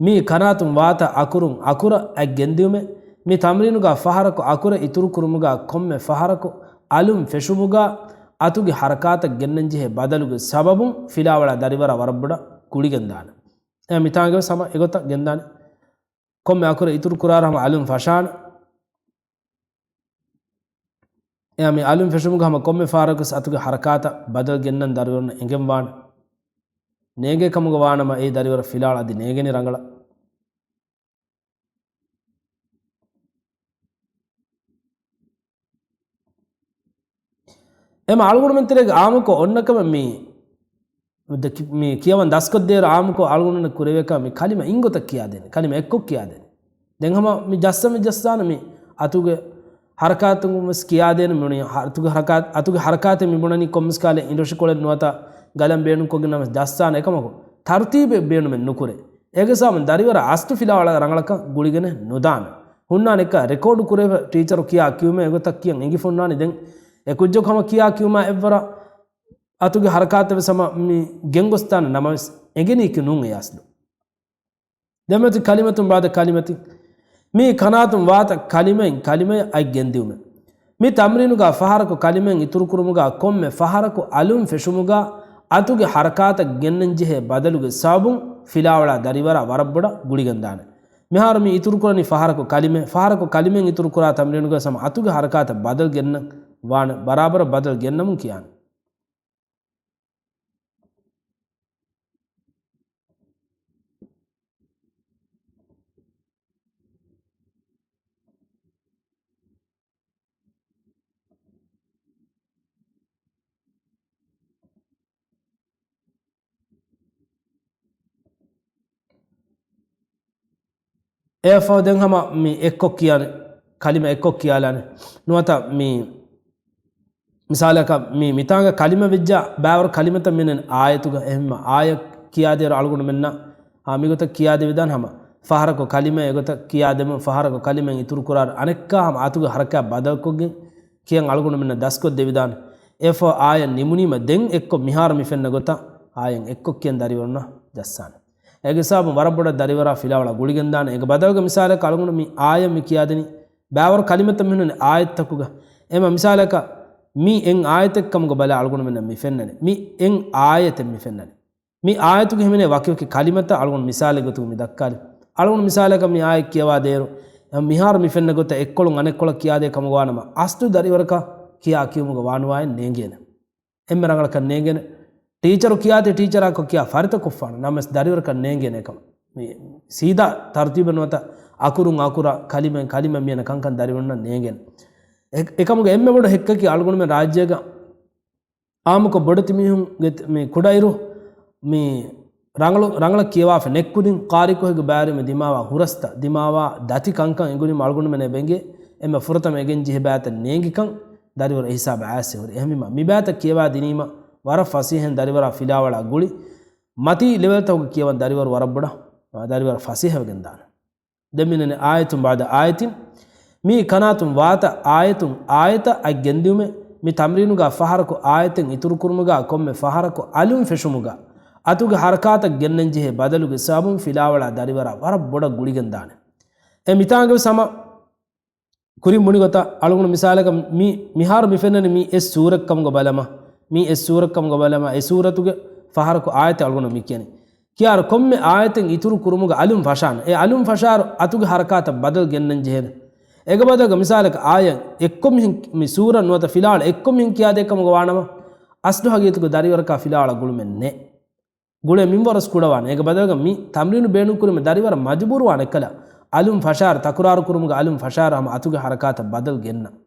މި ކަނާތުން ވާތަ އަކުރުން އަކުރަށް އަތް ގެންދިއުމެއް. މި ތަމްރީނުގަ ފަހަރަކު އަކުރެއް އިތުރުކުރުމުގަ ކޮންމެ ފަހަރަކު އަލުން ފެށުމުގަ އަތުގެ ހަރަކާތަށް ގެންނަންޖެހޭ ބަދަލުގެ ސަބަބުން ފިލާވަޅާ ދަރިވަރާ ވަރަށް ބޮޑަށް ގުޅިގެންދާނެ. އެ މިތާނގެ ވެސް ހަމަ އެގޮތަށް ގެންދާނެ. ކޮންމެ އަކުރެއް އިތުރު ކުރާއިރު ހަމަ އަލުން ފަށާނެ. އެއާ މި އަލުން ފެށުމުގަ ހަމަ ކޮންމެ ފަހަރަކު ވެސް އަތުގެ ހަރަކާތަށް ބަދަލު ގެންނަން ދަރިވަރުންނަށް އެނގެން ވާނެ. ނޭނގޭ ކަމުގަ ވާނަމަ، އެ ދަރިވަރަށް ފިލާވަޅު އަދި ނޭނގެނީ ރަނގަޅަށް. އެމަ އަޅުގަނޑުމެން ތެރޭގަ އާއްމުކޮށް އޮންނަ ކަމެއް މި، މި ކިޔަވަން ދަސްކޮށްދޭއިރު އާއްމުކޮށް އަޅުގަނޑުމެންނަށް ކުރެވޭ ކަމެއް މި ކަލިމަ އިންގޮތަށް ކިޔާދޭނެ، ކަލިމަ އެއްކޮށް ކިޔާދޭނެ. ދެން ހަމަ މި ޖައްސަން މި ޖައްސާނަ މި އަތުގެ ހަރަކާތުން ވެސް ކިޔާދޭނެ މި އަތުގެ ހަރަކާތް، އަތުގެ ހަރަކާތެއް މި ބުނަނީ ކޮންމެސް ކާލެއް އިނދުރަށިކޮޅެއް ނުވަތަ ގަލަން ބޭނުންކޮށްގެން ނަމަ ޖައްސާނެ. އެކަމަކު ތަރުތީބެއް ބޭނުމެއް ނުކުރޭ. އޭގެ ސަބަބުން ދަރިވަރަށް އަސްލު ފިލާވަޅަށް ރަނގަޅަކަށް ގުޅިގެނެއް ނުދާނެ. ހުންނާނެ އެއްކަ ރެކޯޑު ކުރެވިފަ ޓީޗަރު ކިޔާ ކިޔުމެއް އެގޮތަށް ކިޔަން އެނގިފަ ހުންނާނެ. ދެން އެ ކުއްޖަކު ހަމަ ކިޔާ ކިޔުމާ އެއްވަރަށް އަތުގެ ހަރަކާތެއް ވެސް ހަމަ މި ގެންގޮސްދާނެ ނަމަވެސް އެނގެނީކީ ނޫން އެ އަސްލު. ދެންމެ ތި ކަލިމަތުން ބަޢުދަ ކަލިމަތިން، މި ކަނާތުން ވާތަ ކަލިމައިން ކަލިމަޔަށް އަތް ގެންދިއުމެއް. މި ތަމްރީނުގަ ފަހަރަކު ކަލިމައިން އިތުރުކުރުމުގަ ކޮންމެ ފަހަރަކު އަލުން ފެށުމުގަ އަތުގެ ހަރަކާތަށް ގެންނަންޖެހޭ ބަދަލުގެ ސަބަބުން ފިލާވަޅާ ދަރިވަރާ ވަރަށް ބޮޑަށް ގުޅިގެންދާނެ. މިހާރު މި އިތުރުކުރަނީ ފަހަރަކު ކަލިމަ، ފަހަރަކު ކަލިމައިން އިތުރުކުރާ ތަމްރީނުގަ ހަމަ އަތުގެ ހަރަކާތަށް ބަދަލު ގެންނަން ވާނެ، ބަރާބަރަށް ބަދަލު ގެންނަމުން ކިޔާނެ. އެއަށްފަހު ދެން ހަމަ މި އެއްކޮށް ކިޔާނެ، ކަލިމަ އެއްކޮށް ކިޔާލާނެ. ނުވަތަ މި މިސާލަކަށް މި މިތާނގަ ކަލިމަ ވެއްޖާ ބައިވަރު ކަލިމަތައް މިނެން އާޔަތުގަ އެހެންމަ އާޔަ ކިޔާދޭރު އަޅުގަނޑުމެންނަށް އާ މިގޮތަށް ކިޔާދެވިދާނެ ހަމަ. ފަހަރަކު ކަލިމަ އެގޮތަށް ކިޔާދެމުން ފަހަރަކު ކަލިމަ އިތުރުކުރާ އަނެއްކާ ހަމަ އަތުގެ ހަރަކާތް ބަދަލުކޮށްގެން ކިޔަން އަޅުގަނޑުމެންނަށް ދަސްކޮށްދެވިދާނެ. އެއަށްފަހު އާޔަ ނިމުނީމަ ދެން އެއްކޮށް މިހާރު މި ފެންނަ ގޮތަށް އާޔަ އެއްކޮށް ކިޔަން ދަރިވަރުންނަށް ޖައްސާނެ. އޭގެ ސަބަބުން ވަރަށް ބޮޑަށް ދަރިވަރާ ފިލާވަޅާ ގުޅިގެންދާނެ. އޭގެ ބަދަލުގަ މިސާލަކަށް އަޅުގަނޑު މި އާޔަ މި ކިޔާދެނީ ބައިވަރު ކަލިމަތައް މިހުންނަނީ އާޔަތްތަކުގަ. އެމަ މިސާލަކަށް މި އެއް އާޔަތެއް ކަމުގަ ބަލާ އަޅުގަނޑުމެންނަށް މި ފެންނަނީ. މި އެއް އާޔަތެއް މި ފެންނަނީ. މި އާޔަތުގެ ހިމެނޭ ވަކިވަކި ކަލިމަތައް އަޅުގަނޑު މިސާލެއް ގޮތުގަ މި ދައްކާލި. އަޅުގަނޑު މިސާލަކަށް މި އާޔަތް ކިޔަވާ ދޭއިރު، މިހާރު މި ފެންނަ ގޮތަށް އެއްކޮޅުން އަނެއްކޮޅަށް ކިޔާދޭ ކަމުގަ ވާނަމަ، އަސްލު ދަރިވަރަކަށް ކިޔާ ކިޔުމުގަ ވާނުވާއެއް ނޭނގޭނެ. އެންމެ ރަނގަޅަކަށް ނޭނގޭނެ. ޓީޗަރު ކިޔާތީ ޓީޗަރާކޮށް ކިޔާ ފަރިތަކޮށްފާނެ. ނަމަވެސް ދަރިވަރަކަށް ނޭނގޭނެ އެކަމަށް. މި ސީދާ ތަރުތީބެއް ނުވަތަ އަކުރުން އަކުރަށް ކަލިމައިން ކަލިމަ މިއަންނަ ކަންކަން ދަރިވަރުންނަށް ނޭނގޭނެ. އެ-، އެކަމުގެ އެންމެ ބޮޑު ހެއްކަކީ އަޅުގަނޑުމެން ރާއްޖޭގަ އާއްމުކޮށް ބޮޑެތި މީހުންގެ މި ކުޑައިރު މި ރަނގަޅު، ރަނގަޅަށް ކިޔަވާފަ ނެތްކުދިން ޤާރީކޮހެއްގެ ބާރު މި ދިމާވާ ހުރަސްތައް، ދިމާވާ ދަތި ކަންކަން އެނގުނީމަ އަޅުގަނޑުމެންނަށް އެބަ އެނގޭ އެންމެ ފުރަތަމަ އެނގެން ޖެހި ބައިތައް ނޭނގިކަން ދަރިވަރު އެހިސާބަށް އައިސް ހުރި. އެހެންވީމަ މި ބައިތައް ކިޔަވާ ދިނީމަ ވަރަށް ފަސޭހައިން ދަރިވަރާ ފިލާވަޅާ ގުޅި މަތީ ލެވެލްތަކުގަ ކިޔަވަން ދަރިވަރު ވަރަށް ބޮޑަށް، ދަރިވަރު ފަސޭހަވެގެން ދާނެ. ދެން މިނެން އާޔަތުން ބައުދަ އާޔަތިން، މި ކަނާތުން ވާތަ އާޔަތުން އާޔަތަށް އަތް ގެންދިއުމެއް. މި ތަމްރީނުގަ ފަހަރަކު އާޔަތެއް އިތުރުކުރުމުގަ ކޮންމެ ފަހަރަކު އަލުން ފެށުމުގަ އަތުގެ ހަރަކާތަށް ގެންނަންޖެހޭ ބަދަލުގެ ސަބަބުން ފިލާވަޅާ ދަރިވަރާ ވަރަށް ބޮޑަށް ގުޅިގެން ދާނެ. އެ މިތާނގެ ވެސް ހަމަ ކުރިން ބުނި ގޮތަށް އަޅުގަނޑު މިސާލަކަށް މި، މިހާރު މި ފެންނަނީ މި އެއް ސޫރަތް ކަމުގަ ބަލަމާ، މި އެއް ސޫރަތް ކަމުގަ ބަލަމާ، އެ ސޫރަތުގެ ފަހަރަކު އާޔަތެއް އަޅުގަނޑު މި ކިޔަނީ. ކިޔާއިރު ކޮންމެ އާޔަތެއް އިތުރު ކުރުމުގަ އަލުން ފަށާނެ. އެ އަލުން ފަށާއިރު އަތުގެ ހަރަކާތަށް ބަދަލު ގެންނަން ޖެހޭނެ. އޭގެ ބަދަލުގަ މިސާލަކަށް އާޔަތް އެއްކޮށް މިހެން މި ސޫރަ ނުވަތަ ފިލާވަޅު އެއްކޮށް މިހެން ކިޔާދޭ ކަމުގަ ވާނަމަ، އަސްލު ހަގީގަތުގަ ދަރިވަރަކާ ފިލާވަޅަށް ގުޅުމެއް ނެތް. ގުޅޭ މިންވަރު ވެސް ކުޑަވާނެ. އޭގެ ބަދަލުގަ މި ތަމްރީނު ބޭނުން ކުރީމަ ދަރިވަރަށް މަޖުބޫރުވާނެ އެއްކަލަ އަލުން ފަށާއިރު، ތަކުރާރު ކުރުމުގަ އަލުން ފަށާއިރު ހަމަ އަތުގެ ހަރަކާތަށް ބަދަލު ގެންނަން.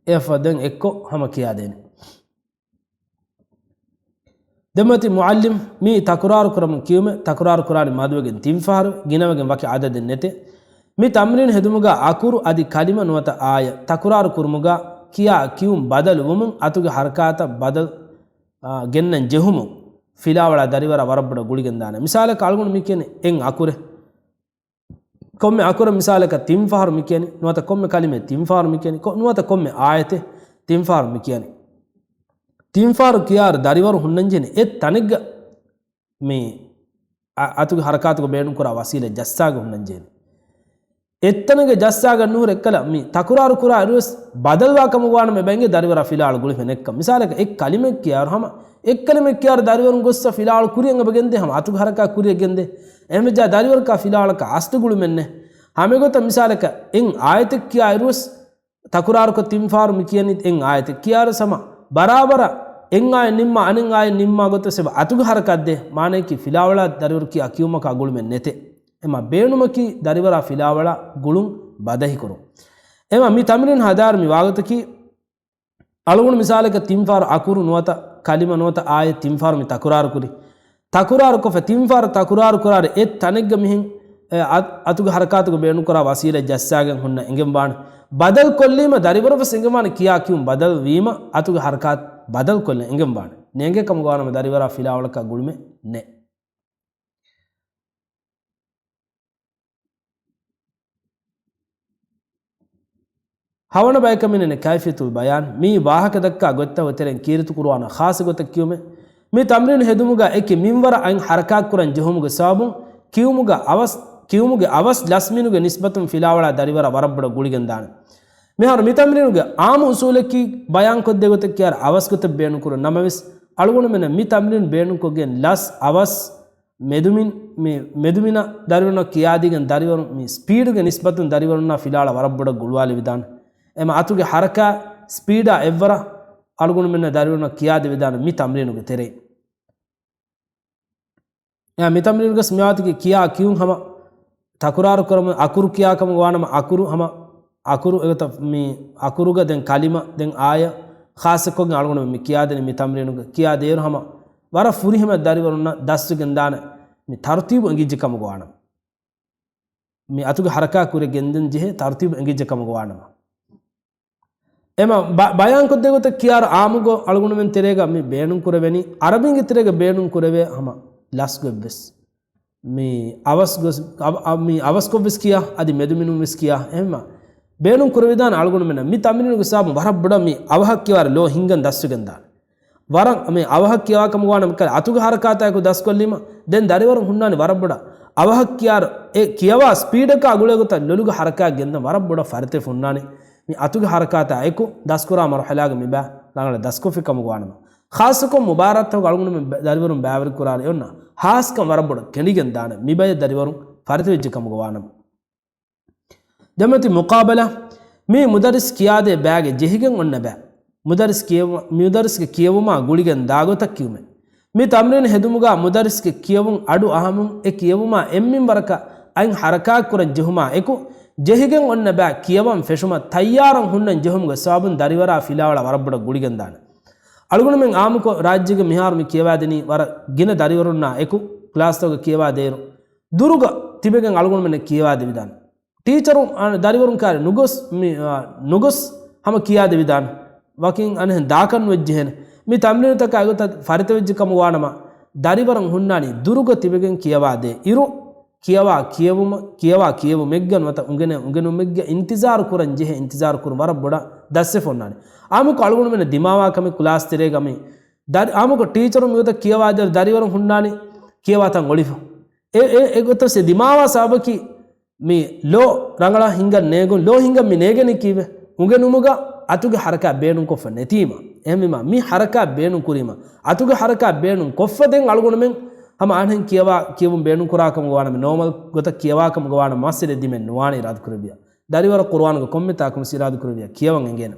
އެއަށްފަހު ދެން އެއްކޮށް ހަމަ ކިޔާދޭނެ. ދެމަތި މުޢައްލިމް މި ތަކުރާރު ކުރަމުން ކިޔުމެއް، ތަކުރާރު ކުރާނީ މަދުވެގެން ތިން ފަހަރު، ގިނަވެގެން ވަކި އަދަދެއް ނެތޭ. މި ތަމްރީން ހެދުމުގަ އަކުރު އަދި ކަލިމަ ނުވަތަ އާޔަތް ތަކުރާރު ކުރުމުގަ ކިޔާ ކިޔުން ބަދަލު ވުމުން އަތުގެ ހަރަކާތަށް ބަދަލު، އާ، ގެންނަން ޖެހުމުން ފިލާވަޅާ ދަރިވަރާ ވަރަށް ބޮޑަށް ގުޅިގެންދާނެ. މިސާލަކަށް އަޅުގަނޑު މި ކިޔަނީ އެއް އަކުރެއް. ކޮންމެ އަކުރެއް މިސާލަކަށް ތިން ފަހަރު މި ކިޔަނީ، ނުވަތަ ކޮންމެ ކަލިމައެއް ތިން ފަހަރު މި ކިޔަނީ، ކޮ-، ނުވަތަ ކޮންމެ އާޔަތެއް ތިން ފަހަރު މި ކިޔަނީ. ތިން ފަހަރު ކިޔާއިރު ދަރިވަރު ހުންނަންޖެހެނީ އެއް ތަނެއްގަ މި އަ-، އަތުގެ ހަރަކާތުގަ ބޭނުންކުރާ ވަސީލަތް ޖައްސާގެން ހުންނަންޖެހެނީ. އެއްތަނެއްގަ ޖައްސާގަން ނުހުރެ އެއްކަލަ މި ތަކުރާރު ކުރާ އިރުވެސް ބަދަލުވާ ކަމުގަ ވާނަމަ އެބަ އެނގޭ ދަރިވަރާ ފިލާވަޅު ގުޅިފަ ނެއްކަން. މިސާލަކަށް އެއް ކަލިމައެއް ކިޔާއިރު ހަމަ އެއް ކަލިމައެއް ކިޔާއިރު ދަރިވަރުން ގޮއްސަ ފިލާވަޅު ކުރިއަށް އެބަ ގެންދޭ ހަމަ އަތުގެ ހަރަކާތް ކުރިއަށް ގެންދޭ. އެހެންވެއްޖާ ދަރިވަރަކާ ފިލާވަޅަކަށް އަސްލު ގުޅުމެއް ނެތް. ހަމަ އެގޮތަށް މިސާލަކަށް އެއް އާޔަތެއް ކިޔާ އިރުވެސް ތަކުރާރުކޮށް ތިން ފަހަރު މި ކިޔަނީ އެއް އާޔަތެއް ކިޔާއިރު ހަމަ ބަރާބަރަށް އެއް އާޔަތް ނިންމާ އަނެއް އާޔަތް ނިންމާ ގޮތަށް އެބަ އަތުގެ ހަރަކާތް ދޭ. މާނަޔަކީ ފިލާވަޅާ ދަރިވަރު ކިޔާ ކިޔުމަކާ ގުޅުމެއް ނެތޭ. އެމަ ބޭނުމަކީ ދަރިވަރާ ފިލާވަޅާ ގުޅުން ބަދަހިކުރުން. އެމަ މި ތަމްރީން ހަދާއިރު މި ވާގޮތަކީ އަޅުގަނޑު މިސާލަކަށް ތިން ފަހަރު އަކުރު ނުވަތަ ކަލިމަ ނުވަތަ އާޔަތް ތިން ފަހަރު މި ތަކުރާރު ކުރި. ތަކުރާރު ކޮށްފަ ތިން ފަހަރު ތަކުރާރު ކުރާއިރު އެއް ތަނެއްގަ މިހެން، އެ، އަ-، އަތުގެ ހަރަކާތުގަ ބޭނުންކުރާ ވަސީލަތް ޖައްސާގެން ހުންނަ އެނގެން ވާނެ. ބަދަލު ކޮށްލީމަ ދަރިވަރު ވެސް އެނގެން ވާނެ ކިޔާ ކިޔުން ބަދަލު ވީމަ އަތުގެ ހަރަކާތު ބަދަލު ކޮށްލަން އެނގެން ވާނެ. ނޭނގޭ ކަމުގަ ވާނަމަ ދަރިވަރާ ފިލާވަޅަކާ ގުޅުމެއް ނެތް. ހަވަނަ ބަޔަކަށް މިނެނެ ކައިފިޔަތުލް ބަޔާން، މިއީ ވާހަކަ ދައްކާ ގޮތްތައް ތެރެއިން ކީރިތި ކުރުވާނަ ޚާއްޞަ ގޮތަށް ކިޔުމެއް. މި ތަމްރީން ހެދުމުގަ އެކި މިންވަރަށް އަތް ހަރަކާތް ކުރަން ޖެހުމުގެ ސަބަބުން ކިޔުމުގެ އަވަސް، ކިޔުމުގެ އަވަސް ލަސްމިނުގެ ނިސްބަތުން ފިލާވަޅާ ދަރިވަރާ ވަރަށް ބޮޑަށް ގުޅިގެން ދާނެ. މިހާރު މި ތަމްރީނުގެ އާއްމު އުސޫލަކީ ބަޔާންކޮށްދޭ ގޮތަށް ކިޔާއިރު އަވަސް ގޮތަށް ބޭނުން ކުރުން ނަމަވެސް، އަޅުގަނޑުމެންނަށް މި ތަމްރީން ބޭނުންކޮށްގެން ލަސް އަވަސް މެދުމިން، މި މެދުމިނަށް ދަރިވަރުންނަށް ކިޔާދީގެން ދަރިވަރުން މި ސްޕީޑުގެ ނިސްބަތުން ދަރިވަރުންނާ ފިލާވަޅާ ވަރަށް ބޮޑަށް ގުޅުވާލެވިދާނެ. އެމަ އަތުގެ ހަރަކާތް ސްޕީޑާ އެއްވަރަށް އަޅުގަނޑުމެންނަށް ދަރިވަރުންނަށް ކިޔާދެވިދާނެ މި ތަމްރީނުގެ ތެރެއިން. އެ މި ތަމްރީނުގަސް މިވާތަކީ ކިޔާ ކިޔުން ހަމަ ތަކުރާރު ކުރަމުން އަކުރު ކިޔާ ކަމަށް ވާނަމަ އަކުރު ހަމަ އަކުރު އެގޮތަށް މި އަކުރުގަ ދެން ކަލިމަ ދެން އާޔަ ޚާއްޞަކޮށްގެން އަޅުގަނޑު މި ކިޔާދެނީ މި ތަމްރީނުގަ ކިޔާދޭއިރު ހަމަ ވަރަށް ފުރިހަމަ ދަރިވަރުންނަށް ދަސްވެގެންދާނެ މި ތަރުތީބު އެނގިއްޖެ ކަމުގަ ވާނަމަ. މި އަތުގެ ހަރަކާތް ކުރިއަށް ގެންދަން ޖެހޭ ތަރުތީބު އެނގިއްޖެ ކަމުގަ ވާނަމަ. އެމަ ބަ-، ބަޔާންކޮށްދޭ ގޮތަށް ކިޔާއިރު އާއްމުގޮތް އަޅުގަނޑުމެން ތެރޭގަ މި ބޭނުން ކުރެވެނީ، އަރަބިންގެ ތެރޭގަ ބޭނުން ކުރެވޭ ހަމަ ލަސްގޮތްވެސް. މި އަވަސް ގޮސް-، އަވ-، އަ-، މި އަވަސްކޮށްވެސް ކިޔާ، އަދި މެދުމިނުންވެސް ކިޔާ. އެހެންމަ ބޭނުން ކުރެވިދާނެ އަޅުގަނޑުމެންނަށް މި ތަމްރީނުގެ ސަބަބުން ވަރަށް ބޮޑަށް މި އަވަހަށް ކިޔަވާއިރު ލޯ ހިންގަން ދަސްވެގެންދާނެ. ވަރަށް މި އަވަހަށް ކިޔަވާ ކަމުގަ ވާނަމަ އަތުގެ ހަރަކާތާއެކު ދަސްކޮށްލީމަ، ދެން ދަރިވަރުން ހުންނާނީ ވަރަށް ބޮޑަށް އަވަހަށް ކިޔާއިރު އެ ކިޔަވާ ސްޕީޑަކާ ގުޅޭ ގޮތަށް ލޮލުގެ ހަރަކާތް ގެންދަން ވަރަށް ބޮޑަށް ފަރިތަވެފަ ހުންނާނެ. މި އަތުގެ ހަރަކާތާއެކު ދަސްކުރާ މަރުހަލާގެ މި ބައި ރަނގަޅަށް ދަސްކޮށްފި ކަމުގަ ވާނަމަ، ޚާއްޞަކޮށް މުބާރާތްތަކުގަ އަޅުގަނޑުމެން ދަރިވަރުން ބައިވެރި ކުރާއިރު އޮންނަ ހާސްކަން ވަރަށް ބޮޑަށް ކެނޑިގެން ދާނެ މި ބަޔަށް ދަރިވަރުން ފަރިތަވެއްޖެ ކަމުގަ ވާނަމަ. ދެމަތި މުޤާބަލާ، މީ މުދައްރިސް ކިޔާދޭ ބައިގެ ޖެހިގެން އޮންނަ ބައި. މުދައްރިސް ކިޔެވު-، މުދައްރިސްގެ ކިޔެވުމާ ގުޅިގެން ދާގޮތަށް ކިޔުމެއް. މި ތަމްރީން ހެދުމުގަ މުދައްރިސްގެ ކިޔެވުން އަޑު އަހަމުން އެ ކިޔެވުމާ އެއްމިންވަރަކަށް އަތް ހަރަކާތްކުރަން ޖެހުމާ އެކު، ޖެހިގެން އޮންނަ ބައި ކިޔަވަން ފެށުމަށް ތައްޔާރަށް ހުންނަން ޖެހުމުގެ ސަބަބުން ދަރިވަރާ ފިލާވަޅާ ވަރަށް ބޮޑަށް ގުޅިގެންދާނެ. އަޅުގަނޑުމެން އާއްމުކޮށް ރާއްޖޭގެ މިހާރު މި ކިޔަވާދެނީ ވަރަށް ގިނަ ދަރިވަރުންނާ އެކު ކްލާސްތަކުގަ ކިޔަވާދޭއިރު، ދުރުގަ ތިބެގެން އަޅުގަނޑުމެންނަށް ކިޔަވާދެވިދާނެ. ޓީޗަރުން، އަ، ދަރިވަރުން ކާރި ނުގޮސް، މި، އ، ނުގޮސް ހަމަ ކިޔާދެވިދާނެ. ވަކިން އަނެއްހެން ދާކަށް ނުވެއްޖެހޭނެ. މި ތަމްރީނުތަކާ އެގޮތަށް ފަރިތަވެއްޖެ ކަމުގަ ވާނަމަ، ދަރިވަރުން ހުންނާނީ ދުރުގަ ތިބެގެން ކިޔަވާދޭ އިރު، ކިޔަވާ ކިޔެވުމަ-، ކިޔަވާ ކިޔެވުމެއްގަ ނުވަތަ އުނގެނޭ އުނގެނުމެއްގަ އިންތިޒާރު ކުރަން ޖެހޭ އިންތިޒާރު ކުރުން ވަރަށް ބޮޑަށް ދަސްވެފަ ހުންނާނެ. އާއްމުކޮށް އަޅުގަނޑުމެންނަށް ދިމާވާ ކަމެއް ކްލާސް ތެރޭގަ މި ދަރި-، އާއްމުކޮށް ޓީޗަރުން މިގޮތަށް ކިޔަވާދޭއިރު ދަރިވަރުން ހުންނާނީ ކިޔަވާތަން އޮޅިފަ. އެ، އެ، އެގޮތަށް ދިމާވާ ސަބަބަކީ މި ލޯ ރަނގަޅަށް ހިންގަން ނޭގުން، ލޯ ހިންގަން މި ނޭގެނީ ކީއްވެ؟ އުނގެނުމުގަ އަތުގެ ހަރަކާތް ބޭނުންކޮށްފަ ނެތީމަ. އެހެންވީމަ، މި ހަރަކާތް ބޭނުން ކުރީމަ، އަތުގެ ހަރަކާތް ބޭނުން ކޮށްފަ ދެން އަޅުގަނޑުމެން ހަމަ އަންހެން ކިޔަވާ، ކިޔެވުން ބޭނުން ކުރާ ކަމުގަ ވާނަމަ، ނޯމަލް ގޮތަށް ކިޔަވާ ކަމުގަ ވާނަމަ، މައްސަލަ ދިމެއް ނުވާނެ އިރާދަ ކުރެއްވިޔާ. ދަރިވަރަށް ޤުރުއާނުގެ ކޮންމެ ތާކުން އިރާދަ ކުރެއްވިޔާ ކިޔަވަން އެނގޭނެ.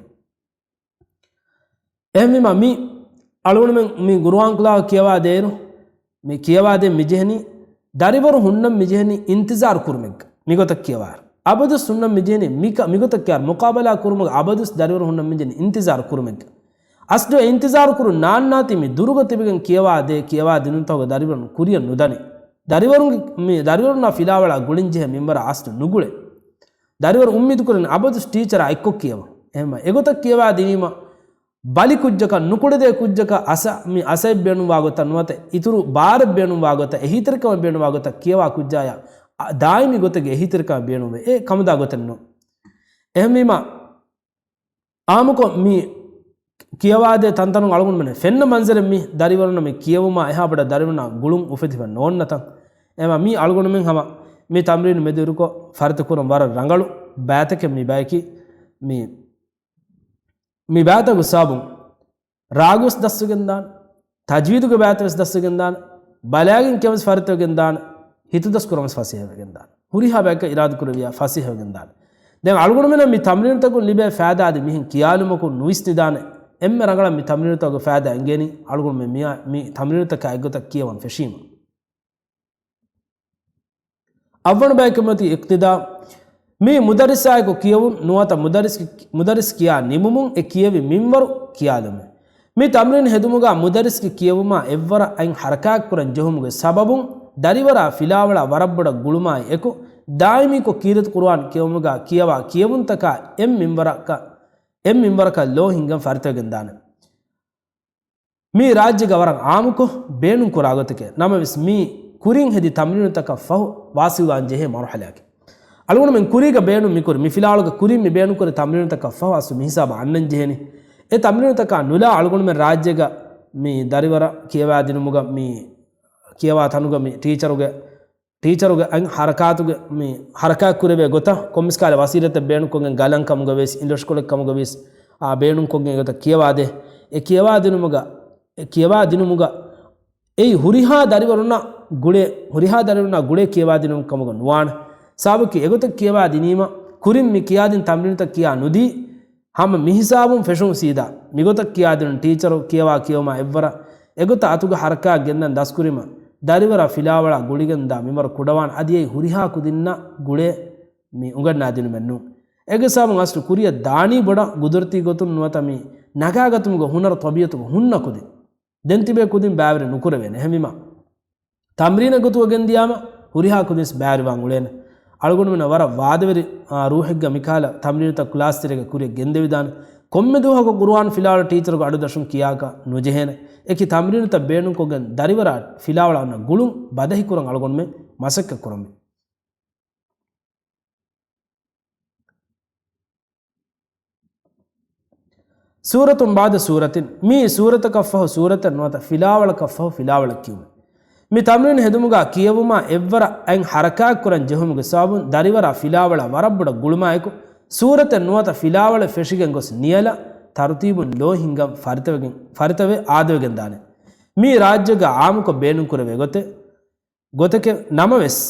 އެހެންވީމަ، މި އަޅުގަނޑުމެން މި ޤުރުއާން ކްލާހަށް ކިޔަވާދޭއިރު، މި ކިޔަވާދޭން މިޖެހެނީ، ދަރިވަރު ހުންނަން މިޖެހެނީ އިންތިޒާރު ކުރުމެއްގަ، މިގޮތަށް ކިޔަވާއިރު. އަބަދުސް ހުންނަން މިޖެހެނީ މިކަ-، މިގޮތަށް ކިޔާ މުޤާބަލާ ކުރުމުގަ އަބަދުސް ދަރިވަރު ހުންނަން މިޖެހެނީ އިންތިޒާރު ކުރުމެއްގަ. އަސްލު އެ އިންތިޒާރު ކުރުން ނާންނާތީ މި ދުރުގަ ތިބިގެން ކިޔަވާ ދޭ، ކިޔަވާ ދިނުންތަކުގެ ދަރިވަރުން ކުރިއަށް ނުދަނީ. ދަރިވަރުން މި ދަރިވަރުންނާ ފިލާވަޅާ ގުޅިން ޖެހޭ މިންވަރަށް އަސްލު ނުގުޅޭ. ދަރިވަރު އުއްމީދު ކުރަނީ އަބަދު ޓީޗަރާ އެއްކޮށް ކިޔަވަން. އެހެންމަ އެގޮތަށް ކިޔަވާ ދިނީމަ ބަލި ކުއްޖަކަށް، ނުކުޅެދޭ ކުއްޖަކަށް އަސަ، މި އަސައެއް ބޭނުންވާ ގޮތަށް ނުވަތަ އިތުރު ބާރެއް ބޭނުންވާ ގޮތަށް، އެހީތެރިކަމެއް ބޭނުންވާ ގޮތަށް ކިޔަވާ ކުއްޖާޔަށް އަ، ދާއިމީ ގޮތެއްގެ އެހީތެރިކަމެއް ބޭނުންވޭ. އެ ކަމުދާ ގޮތެއް ނޫން. އެހެންވީމަ، އާއްމުކޮށް މި ކިޔަވާދޭ ތަންތަނުން އަޅުގަނޑުމެން ފެންނަ މަންޒަރެއް މި ދަރިވަރުންނަށް މި ކިޔެވުމާ އެހާ ބޮޑަށް ދަރިވަރުންނާ ގުޅުން އުފެދިފަ ނޯންނަތަން. އެމަ މި އަޅުގަނޑުމެން ހަމަ މި ތަމްރީނު މެދުއިރުކޮށް ފަރިތަކުރަން ވަރަށް ރަނގަޅު ބައިތަކެއް މި ބަޔަކީ. މި، މި ބައިތަކުގެ ސަބަބުން ރާގުވެސް ދަސްވެގެންދާނެ، ތަޖްވީދުގެ ބައިތައް ވެސް ދަސްވެގެންދާނެ، ބަލާގެން ކިޔަން ވެސް ފަރިތަވެގެންދާނެ، ހިތުދަސް ކުރަން ވެސް ފަސޭހަވެގެންދާނެ. ހުރިހާ ބަޔަކަށް އިރާދަކުރެއްވިޔާ ފަސޭހަވެގެންދާނެ. ދެން އަޅުގަނޑުމެންނަށް މި ތަމްރީނުތަކުން ލިބޭ ފައިދާ އަދި މިހެން ކިޔާލުމަކުން ނުވިސްނިދާނެ އެންމެ ރަނގަޅަށް މި ތަމްރީނުތަކުގެ ފައިދާ އެނގޭނީ އަޅުގަނޑުމެން މިއާ، މި ތަމްރީނުތަކާ އެއްގޮތަށް ކިޔަވަން ފެށީމަ. އައްވަނު ބަޔަކަށް މަތީ އިޤްތިދާ. މީ މުދައްރިސާއެކު ކިޔެވުން ނުވަތަ މުދައްރިސް، މުދައްރިސް ކިޔާ ނިމުމުން އެ ކިޔެވި މިންވަރު ކިޔާލުމެއް. މި ތަމްރީން ހެދުމުގަ މުދައްރިސްގެ ކިޔެވުމާ އެއްވަރަށް އަތް ހަރަކާތްކުރަން ޖެހުމުގެ ސަބަބުން ދަރިވަރާ ފިލާވަޅާ ވަރަށްބޮޑަށް ގުޅުމާއި އެކު، ދާއިމީކޮށް ކީރިތި ޤުރުއާން ކިޔެވުމުގަ ކިޔަވާ ކިޔެވުންތަކާ އެއް މިންވަރަކަށް، އެއް މިންވަރަކަށް ލޯ ހިންގަން ފަރިތަވެގެންދާނެ. މީ ރާއްޖޭގަ ވަރަށް އާއްމުކޮށް ބޭނުންކުރާ ގޮތެކޭ. ނަމަވެސް، މީ ކުރިން ހެދި ތަމްރީނުތަކަށް ފަހު ވާސިލުވާން ޖެހޭ މަރުހަލާއެކޭ. އަޅުގަނޑުމެން ކުރީގަ ބޭނުން މިކުރި، މި ފިލާވަޅުގަ ކުރިން މި ބޭނުންކުރި ތަމްރީނުތަކަށް ފަހު އަސްލު މިހިސާބަށް އަންނަން ޖެހޭނީ. އެ ތަމްރީނުތަކާ ނުލާ އަޅުގަނޑުމެން ރާއްޖޭގަ މި ދަރިވަރަށް ކިޔަވާދިނުމުގަ މި ކިޔަވާ ތަނުގަ މި ޓީޗަރުގެ ޓީޗަރުގެ އަތް ހަރަކާތުގެ މި ހަރަކާތް ކުރެވޭ ގޮތަށް ކޮންމެސް ކާލެ ވަސީލަތެއް ބޭނުންކޮށްގެން ގަލަން ކަމުގަ ވިޔަސް، އިނދުއަށިކޮޅެއް ކަމުގަ ވިޔަސް، އާ، ބޭނުންކޮށްގެން އެގޮތަށް ކިޔަވާދޭ. އެ ކިޔަވާދިނުމުގަ، އެ ކިޔަވާދިނުމުގަ އެއީ ހުރިހާ ދަރިވަރުންނަށް ގުޅޭ، ހުރިހާ ދަރިވަރުންނަށް ގުޅޭ ކިޔަވާދިނުމެއް ކަމުގަ ނުވާނެ. ސަބަބަކީ އެގޮތަށް ކިޔަވާދިނީމަ ކުރިން މި ކިޔާދިން ތަމްރީނުތައް ކިޔާ ނުދީ، ހަމަ މިހިސާބުން ފެށުން ސީދާ މިގޮތަށް ކިޔާދިނުން ޓީޗަރު ކިޔަވާ ކިޔެވުމާ އެއްވަރަށް އެގޮތަށް އަތުގެ ހަރަކާތް ގެންނަން ދަސްކުރީމަ، ދަރިވަރާ ފިލާވަޅާ ގުޅިގެންދާ މިންވަރު ކުޑަވާން އަދި އެއީ ހުރިހާ ކުދިންނަށް ގުޅޭ މި އުނގަންނާދިނުމެއް ނޫން. އޭގެ ސަބަބުން އަސްލު ކުރިއަށް ދާނީ ބޮޑަށް ގުދުރަތީ ގޮތުން ނުވަތަ މި ނަގާގަތުމުގެ ހުނަރު ތަބީއަތުގެ ހުންނަ ކުދިން. ދެން ތިބޭ ކުދިން ބައިވެރި ނުކުރެވޭނެ. އެހެންވީމަ، ތަމްރީނެއް ގޮތުގަ ގެންދިޔާމަ، ހުރިހާ ކުދިންސް ބައިވެރިވާން އުޅޭނެ. އަޅުގަނޑުމެންނަށް ވަރަށް ވާދަވެރި، އާ، ރޫހެއްގަ މިކަހަލަ ތަމްރީނުތައް ކްލާސްތެރޭގަ ކުރިއަށް ގެންދެވިދާނެ. ކޮންމެ ދުވަހަކު ޤުރުއާން ފިލާވަޅު ޓީޗަރުގެ އަޑު ދަށުން ކިޔާކަށް ނުޖެހޭނެ. އެކި ތަމްރީނުތައް ބޭނުންކޮށްގެން ދަރިވަރާ ފިލާވަޅަށް އޮންނަ ގުޅުން ބަދަހިކުރަން އަޅުގަނޑުމެން މަސައްކަތް ކުރަމު. ސޫރަތުން ބަޢުދަ ސޫރަތިން، މިއީ ސޫރަތަކަށް ފަހު ސޫރަތެއް ނުވަތަ ފިލާވަޅަކަށް ފަހު ފިލާވަޅެއް ކިޔުމެއް. މި ތަމްރީން ހެދުމުގަ ކިޔެވުމާ އެއްވަރަށް އަތް ހަރަކާތްކުރަން ޖެހުމުގެ ސަބަބުން ދަރިވަރާ ފިލާވަޅާ ވަރަށްބޮޑަށް ގުޅުމާއެކު، ސޫރަތެއް ނުވަތަ ފިލާވަޅެއް ފެށިގެން ގޮސް ނިޔަލަށް ތަރުތީބުން ލޯ ހިންގަން ފަރިތަވެގެން، ފަރިތަވެ އާދަވެގެންދާނެ. މީ ރާއްޖޭގަ އާއްމުކޮށް ބޭނުންކުރެވޭ ގޮތެއް، ގޮތެކެއް ނަމަވެސް،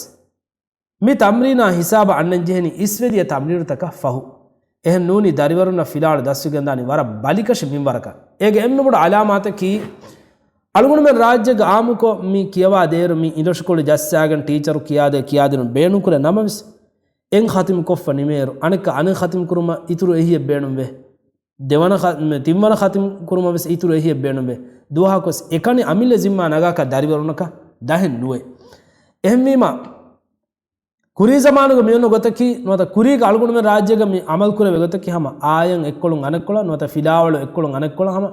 މި ތަމްރީނާ ހިސާބަށް އަންނަންޖެހެނީ އިސްވެދިޔަ ތަމްރީނުތަކަށް ފަހު. އެހެން ނޫނީ ދަރިވަރުންނަށް ފިލާވަޅު ދަސްވެގެންދާނީ ވަރަށް ބަލިކަށި މިންވަރަކަށް. އޭގެ އެންމެ ބޮޑު ޢަލާމާތަކީ، އަޅުގަނޑުމެން ރާއްޖޭގަ އާއްމުކޮށް މި ކިޔަވާ ދޭއިރު މި އިނދުއަށިކޮޅު ޖައްސާގެން ޓީޗަރު ކިޔާދޭ ކިޔާދިނުން ބޭނުންކުރޭ ނަމަވެސް، އެން ޚަތިމްކޮށްފަ ނިމޭއިރު، އަނެއްކާ އަނެއް ޚަތިމް ކުރުމަށް އިތުރު އެހީއެއް ބޭނުންވޭ. ދެވަނަ ޚަ-، މެ، ތިންވަނަ ޚަތިމް ކުރުމަށް ވެސް އިތުރު އެހީއެއް ބޭނުންވޭ. ދުވަހަކުވެސް އެކަނި އަމިއްލަ ޒިންމާ ނަގާކަށް ދަރިވަރުންނަކަށް ދަހެއް ނުވޭ. އެހެންވީމަ، ކުރީ ޒަމާނުގަ މިއޮންނަ ގޮތަކީ، ނުވަތަ ކުރީގަ އަޅުގަނޑުމެން ރާއްޖޭގަ މި ޢަމަލު ކުރެވޭ ގޮތަކީ ހަމަ އާޔަތް އެއްކޮޅުން އަނެއްކޮޅަށް، ނުވަތަ ފިލާވަޅު އެއްކޮޅުން އަނެއްކޮޅަށް ހަމަ،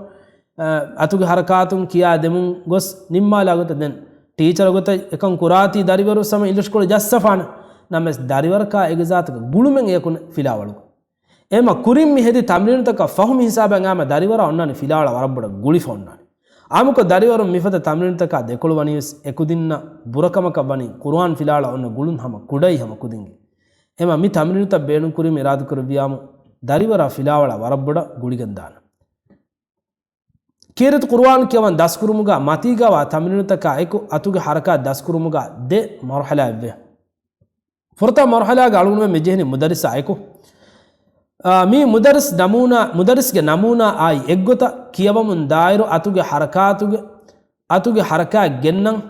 އަ، އަތުގެ ހަރަކާތުން ކިޔާ ދެމުން ގޮސް ނިންމާލާ ގޮތަށް ދެން ޓީޗަރ ގޮތަށް އެކަން ކުރާތީ ދަރިވަރު ސަމަ އިނދުއަށިކޮޅު ޖައްސަފާނެ. ނަމަވެސް ދަރިވަރަކާ އޭގެ ޒާތުގެ ގުޅުމެއް އެޔަކުން ފިލާވަޅުގަ. އެހެންމަ ކުރިން މި ހެދި ތަމްރީނުތަކަށް ފަހު މި ހިސާބަށް އައިމަ ދަރިވަރާ އޮންނާނެ ފިލާވަޅަށް ވަރަށް ބޮޑަށް ގުޅިފަ އޮންނާނެ. އާއްމުކޮށް ދަރިވަރުން މިފަދަ ތަމްރީނުތަކާ ދެކޮޅު ވަނީވެސް އެކުދިންނަށް ބުރަކަމަކަށް ވަނީ ޤުރުއާން ފިލާވަޅަށް އޮންނަ ގުޅުން ހަމަ ކުޑައި ހަމަ ކުދިންގެ. އެހެންމަ މި ތަމްރީނުތައް ބޭނުންކުރީމަ އިރާދަކުރެއްވިޔާމު ދަރިވަރާ ފިލާވަޅާ ވަރަށް ބޮޑަށް ގުޅިގެންދާނެ. ކީރިތި ޤުރުއާން ކިޔަވަން ދަސްކުރުމުގަ މަތީގަވާ ތަމްރީނުތަކާ އެކު އަތުގެ ހަރަކާތް ދަސްކުރުމުގަ ދެ މަރުޙަލާއެއްވޭ. ފުރަތަމަ މަރުޙަލާގަ އަޅުގަނޑުމެން މި ޖެހެނީ މުދައްރިސާ އެކު. އާ، މީ މުދައްރިސް ނަމޫނާ، މުދައްރިސްގެ ނަމޫނާ އާއި އެއްގޮތަށް ކިޔަވަމުން ދާއިރު އަތުގެ ހަރަކާތުގެ، އަތުގެ ހަރަކާތް ގެންނަން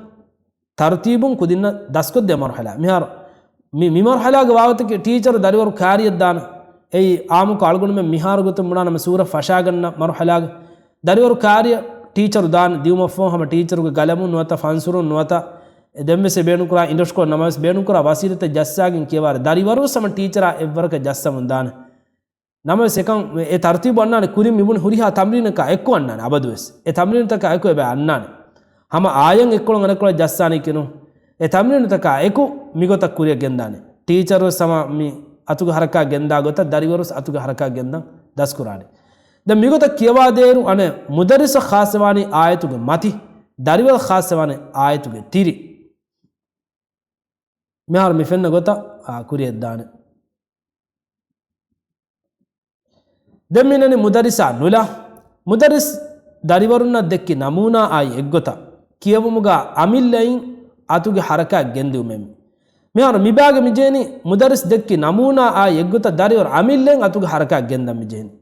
ތަރުތީބުން ކުދިންނަށް ދަސްކޮށްދޭ މަރުޙަލާ. މިހާރު މި، މި މަރުޙަލާގެ ވާގޮތަކީ ޓީޗަރު ދަރިވަރު ކާރިއަށް ދާނެ. އެއީ އާއްމުކޮށް އަޅުގަނޑުމެން މިހާރު ގޮތުން ބުނާނަމަ ސޫރަ ފަށާގަންނަ މަރުޙަލާގެ ދަރިވަރު ކާރިޔަށް ޓީޗަރު ދާން ދިއުމަށްފަހު ހަމަ ޓީޗަރުގެ ގަލަމުން ނުވަތަ ފަންސުރުން ނުވަތަ އެ ދެންވެސް އެ ބޭނުންކުރާ އިންޑޮސްކޯލް ނަމަވެސް ބޭނުންކުރާ ވަސީލަތެއް ޖައްސާގެން ކިޔަވާރެ ދަރިވަރުވެސް ހަމަ ޓީޗަރާ އެއްވަރަކަށް ޖައްސަމުން ދާނެ. ނަމަވެސް އެކަން އެ ތަރުތީބު އަންނާނެ ކުރިން މިބުނި ހުރިހާ ތަމްރީނަކާ އެއްކޮށް އަންނާނެ އަބަދުވެސް. އެ ތަމްރީނުތަކާ އެކު އެބަ އަންނާނެ. ހަމަ އާޔަން އެއްކޮޅުން އަނެއްކޮޅަށް ޖައްސާނީ ކިނު. އެ ތަމްރީނުތަކާ އެކު މިގޮތަށް ކުރިއަށް ގެންދާނެ. ޓީޗަރުވެސް ހަމަ މި އަތުގެ ހަރަކާތް ގެންދާ ގޮތަށް ދަރިވަރުވެސް އަތުގެ ހަރަކާތް ގެންދަން ދަސްކުރާނެ. ދެން މިގޮތަށް ކިޔަވާދޭއިރު އަނެއް މުދައްރިސަށް ޚާއްޞަވާނީ އާޔަތުގެ މަތި، ދަރިވަރަށް ޚާއްޞަވާނެ އާޔަތުގެ ތިރި. މިހާރު މި ފެންނަ ގޮތަށް އާ ކުރިއަށްދާނެ. ދެން މިނަނި މުދައްރިސާ ނުލާ. މުދައްރިސް ދަރިވަރުންނަށް ދެއްކި ނަމޫނާ އާއި އެއްގޮތަށް ކިޔެވުމުގަ އަމިއްލައިން އަތުގެ ހަރަކާތް ގެންދިއުމެއް. މިހާރު މިބާގެ މިޖެހެނީ މުދައްރިސް ދެއްކި ނަމޫނާ އާއި އެއްގޮތަށް ދަރިވަރު އަމިއްލައިން އަތުގެ ހަރަކާތް ގެންދަން މިޖެހެނީ.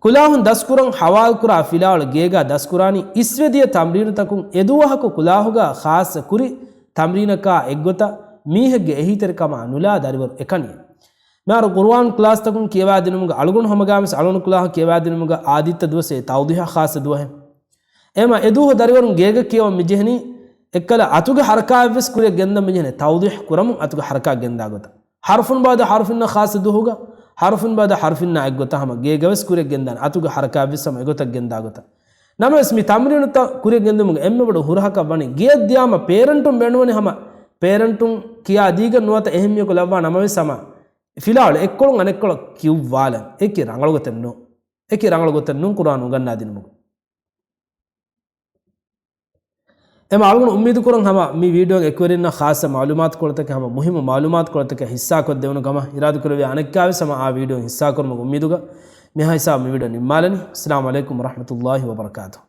ކުލާހުން ދަސްކުރަން ހަވާލުކުރާ ފިލާވަޅު ގޭގާ ދަސްކުރާނީ އިސްވެދިޔަ ތަމްރީނުތަކުން އެދުވަހަކު ކުލާހުގަ ޚާއްޞަ ކުރި ތަމްރީނަކާ އެއްގޮތަށް މީހެއްގެ އެހީތެރިކަމާ ނުލާ ދަރިވަރު އެކަނި. މިހާރު ޤުރުއާން ކްލާސްތަކުން ކިޔަވާދިނުމުގަ އަޅުގަނޑު ހަމަގާމިސް އަޅުގަނޑު ކުލާހަށް ކިޔަވާދިނުމުގަ އާދިއްތަ ދުވަސް އެ ތައުޟީޙަށް ޚާއްޞަ ދުވަހެއް. އެމަ އެދުވަހު ދަރިވަރުން ގޭގަ ކިޔަވަން މިޖެހެނީ އެއްކަލަ އަތުގެ ހަރަކާތްވެސް ކުރިއަށް ގެންދަން މިޖެހެނީ ތައުޟީޙް ކުރަމުން އަތުގެ ހަރަކާތް ގެންދާ ގޮތަށް. ޙަރުފުން ބައުދަ ޙަރުފިންނަށް ޚާއްޞަ ދުވަހުގަ، ޙަރުފުން ބައުދަ ޙަރުފިންނާ އެއްގޮތަށް ހަމަ ގޭގަވެސް ކުރިއަށް ގެންދާނެ އަތުގެ ހަރަކާތްވެސް ހަމަ އެގޮތަށް ގެންދާ ގޮތަށް. ނަމަވެސް މި ތަމްރީނުތައް ކުރިއަށް ގެންދުމުގެ އެންމެ ބޮޑު ހުރަހަކަށް ވަނީ ގެޔަށް ދިޔާމަ ޕޭރެންޓުން ބޭނުންވަނީ ހަމަ ޕޭރެންޓުން ކިޔާ ދީގެން ނުވަތަ އެހެން މީހަކު ލައްވާ ނަމަވެސް ހަމަ ފިލާވަޅު އެއްކޮޅުން އަނެއްކޮޅަށް ކިޔުއްވާލަން. އެކި ރަނގަޅު ގޮތެއް ނޫން. އެކި ރަނގަޅު ގޮތެއް ނޫން ޤުރުއާން އުނގަންނާ ދިނުމުގަ. އެމަ އަޅުގަނޑު އުއްމީދު ކުރަން ހަމަ މި ވީޑިއޯއިން އެކުވެރިންނަށް ޚާއްޞަ މަޢުލޫމާތުކޮޅުތަކެއް ހަމަ މުހިއްމު މަޢުލޫމާތުކޮޅުތަކެއް ޙިއްޞާކޮށްދެވުނު ކަމަށް އިރާދަކުރެއްވި އަނެއްކާވެސް ހަމަ އާ ވީޑިއޯއިން ޙިއްޞާކުރުމުގެ އުއްމީދުގަ މިހާ ހިސާބު މި ވީޑިއޯ ނިންމާލަނީ. އައްސަލާމު ޢަލައިކުމް ވަރަޙްމަތުﷲި ވަބަރަކާތުހު.